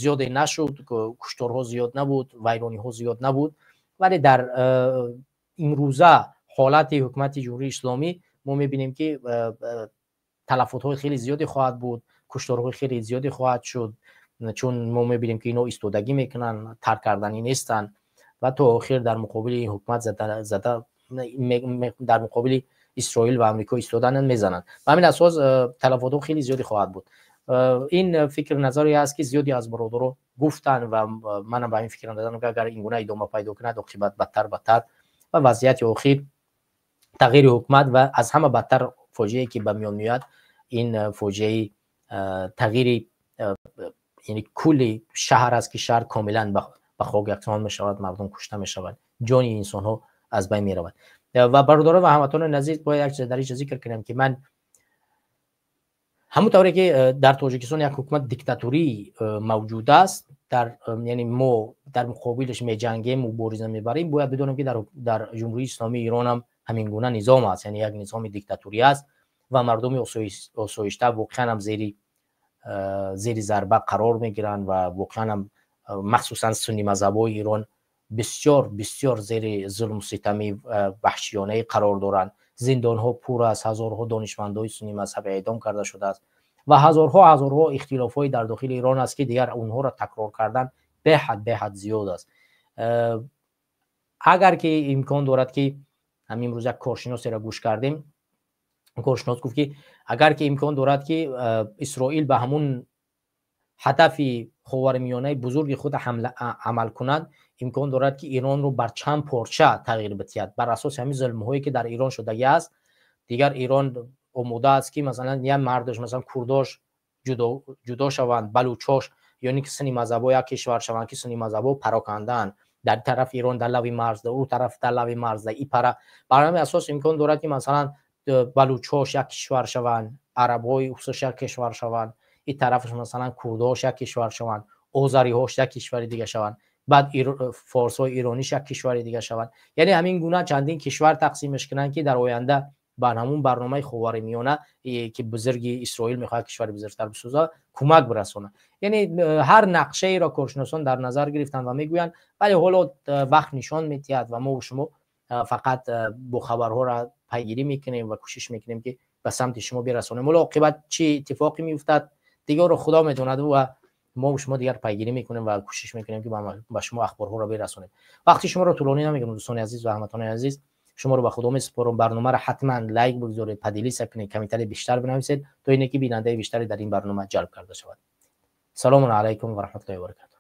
S1: зиёде нашуд, кушторҳо зиёд набуд, вайрониҳо зиёд набуд, вале дар имрӯза ҳолати ҳукумати ҷумҳурии исломӣ мо мебинем, ки талафотҳои хеле зиёде хоҳад буд, кушторҳои хеле зиёде хоҳад шуд, чун мо мебинем, ки ино истодагӣ мекунанд, тарк карданӣ нестанд ва то охир дар муқобили ҳукумат зада, дар муқобили Исроил ва Амрико истодан мезананд. Ба ҳамин асос талафотҳо хеле зиёде хоҳад буд. Ин фикр назаре аст, ки зиёде аз бародаро гуфтанд ва манам ба ҳамин фикр назарам, ки агар ин гуна идома пайдо кунад, оқибат бадтар бадтар ва вазъияти охир тағйири ҳукумат ва аз ҳама бадтар фоҷиае, ки ба миён меояд, ин фоҷиаи тағйири, яъне кулли шаҳр аст, ки шаҳр комилан ба хок яксон мешавад, мардум кушта мешавад, ҷони инсонҳо аз байн меравад. Ва бародарон ва ҳамватанони азиз, бояд як чиз дар ин ҷо зикр кунем, ки ман ҳамон тавре ки дар Тоҷикистон як ҳукумат диктатурӣ мавҷуд аст, дар яъне мо дар муқобилаш меҷангем, мубориза мебарем, бояд бидонем, ки дар Ҷумҳурии Исломии Эрон ҳам ҳамин гуна низом аст, яъне як низоми диктатурӣ аст ва мардуми осоишта воқеан ҳам зери зарба қарор мегиранд ва воқеан ҳам махсусан сунни мазҳабҳои Эрон бисёр бисёр зери зулму ситами ваҳшиёнае қарор доранд. Зиндонҳо пур аст, ҳазорҳо донишмандои сунни мазҳаб эъдом карда шудааст ва ҳазорҳо ҳазорҳо ихтилофҳои дар дохили Эрон аст, ки дигар онҳоро такрор кардан беҳад беҳад зиёд аст. Агар ки имкон дорад, ки ҳамин имрӯз як коршиносеро гӯш кардем, коршинос гуфт, ки агар ки имкон дорад, ки Исроил ба ҳамун ҳадафи Ховари Миёнаи бузурги худ амал кунад, имкон дорад, ки Эронро бар чанд порча тағйир бидиҳад. Бар асоси ҳамин зулмҳое, ки дар Эрон шудагӣ аст, дигар Эрон омода аст, ки масалан як мардаш, масалан курдош ҷудо шаванд, балучош ё ин ки сунни мазҳабҳо як кишвар шаванд, ки сунни мазҳабҳо парокандаанд, дар тарафи Эрон дар лави марз, дар ӯ тараф дар лави марз, дар ипара. Бар ҳамин асос имкон дорад, ки масалан балучош як кишвар шаванд, арабҳои усош як кишвар шаванд, ин тарафаш масалан курдҳош як кишвар шаванд, озариҳош як кишвари дига шаванд, баъд форсҳои ирониш як кишвари дига шаванд, яъне ҳамин гуна чандин кишвар тақсимеш кунанд, ки дар оянда бар ҳамун барномаи Ховари Миёна, ки бузурги Исроил мехоҳад кишвари бузургтар бисозад, кӯмак бирасонад. Яъне ҳар нақшаеро коршиносон дар назар гирифтанд ва мегӯянд, вале ҳоло вақт нишон медиҳад ва мо шумо фақат бо хабарҳоро пайгирӣ мекунем ва кӯшиш мекунем, ки ба самти шумо бирасонем. Ҳоло оқибат чӣ иттифоқе меуфтад, дигарро Худо медонад ва мо шумо дигар пайгирӣ мекунем ва кӯшиш мекунем, ки ба шумо ахборҳоро бирасонем. Вақти шуморо тӯлонӣ намегирам, дӯстони азиз ва ҳамватанони азиз, шуморо ба Худо месупорам. Барномаро ҳатман лайк бигзоред, поделиться кунед, комментарий бештар бинависед, то ине ки бинандаи бештаре дар ин барнома ҷалб карда шавад. Салому алайкум ва раҳматуллоҳи ва баракатуҳ.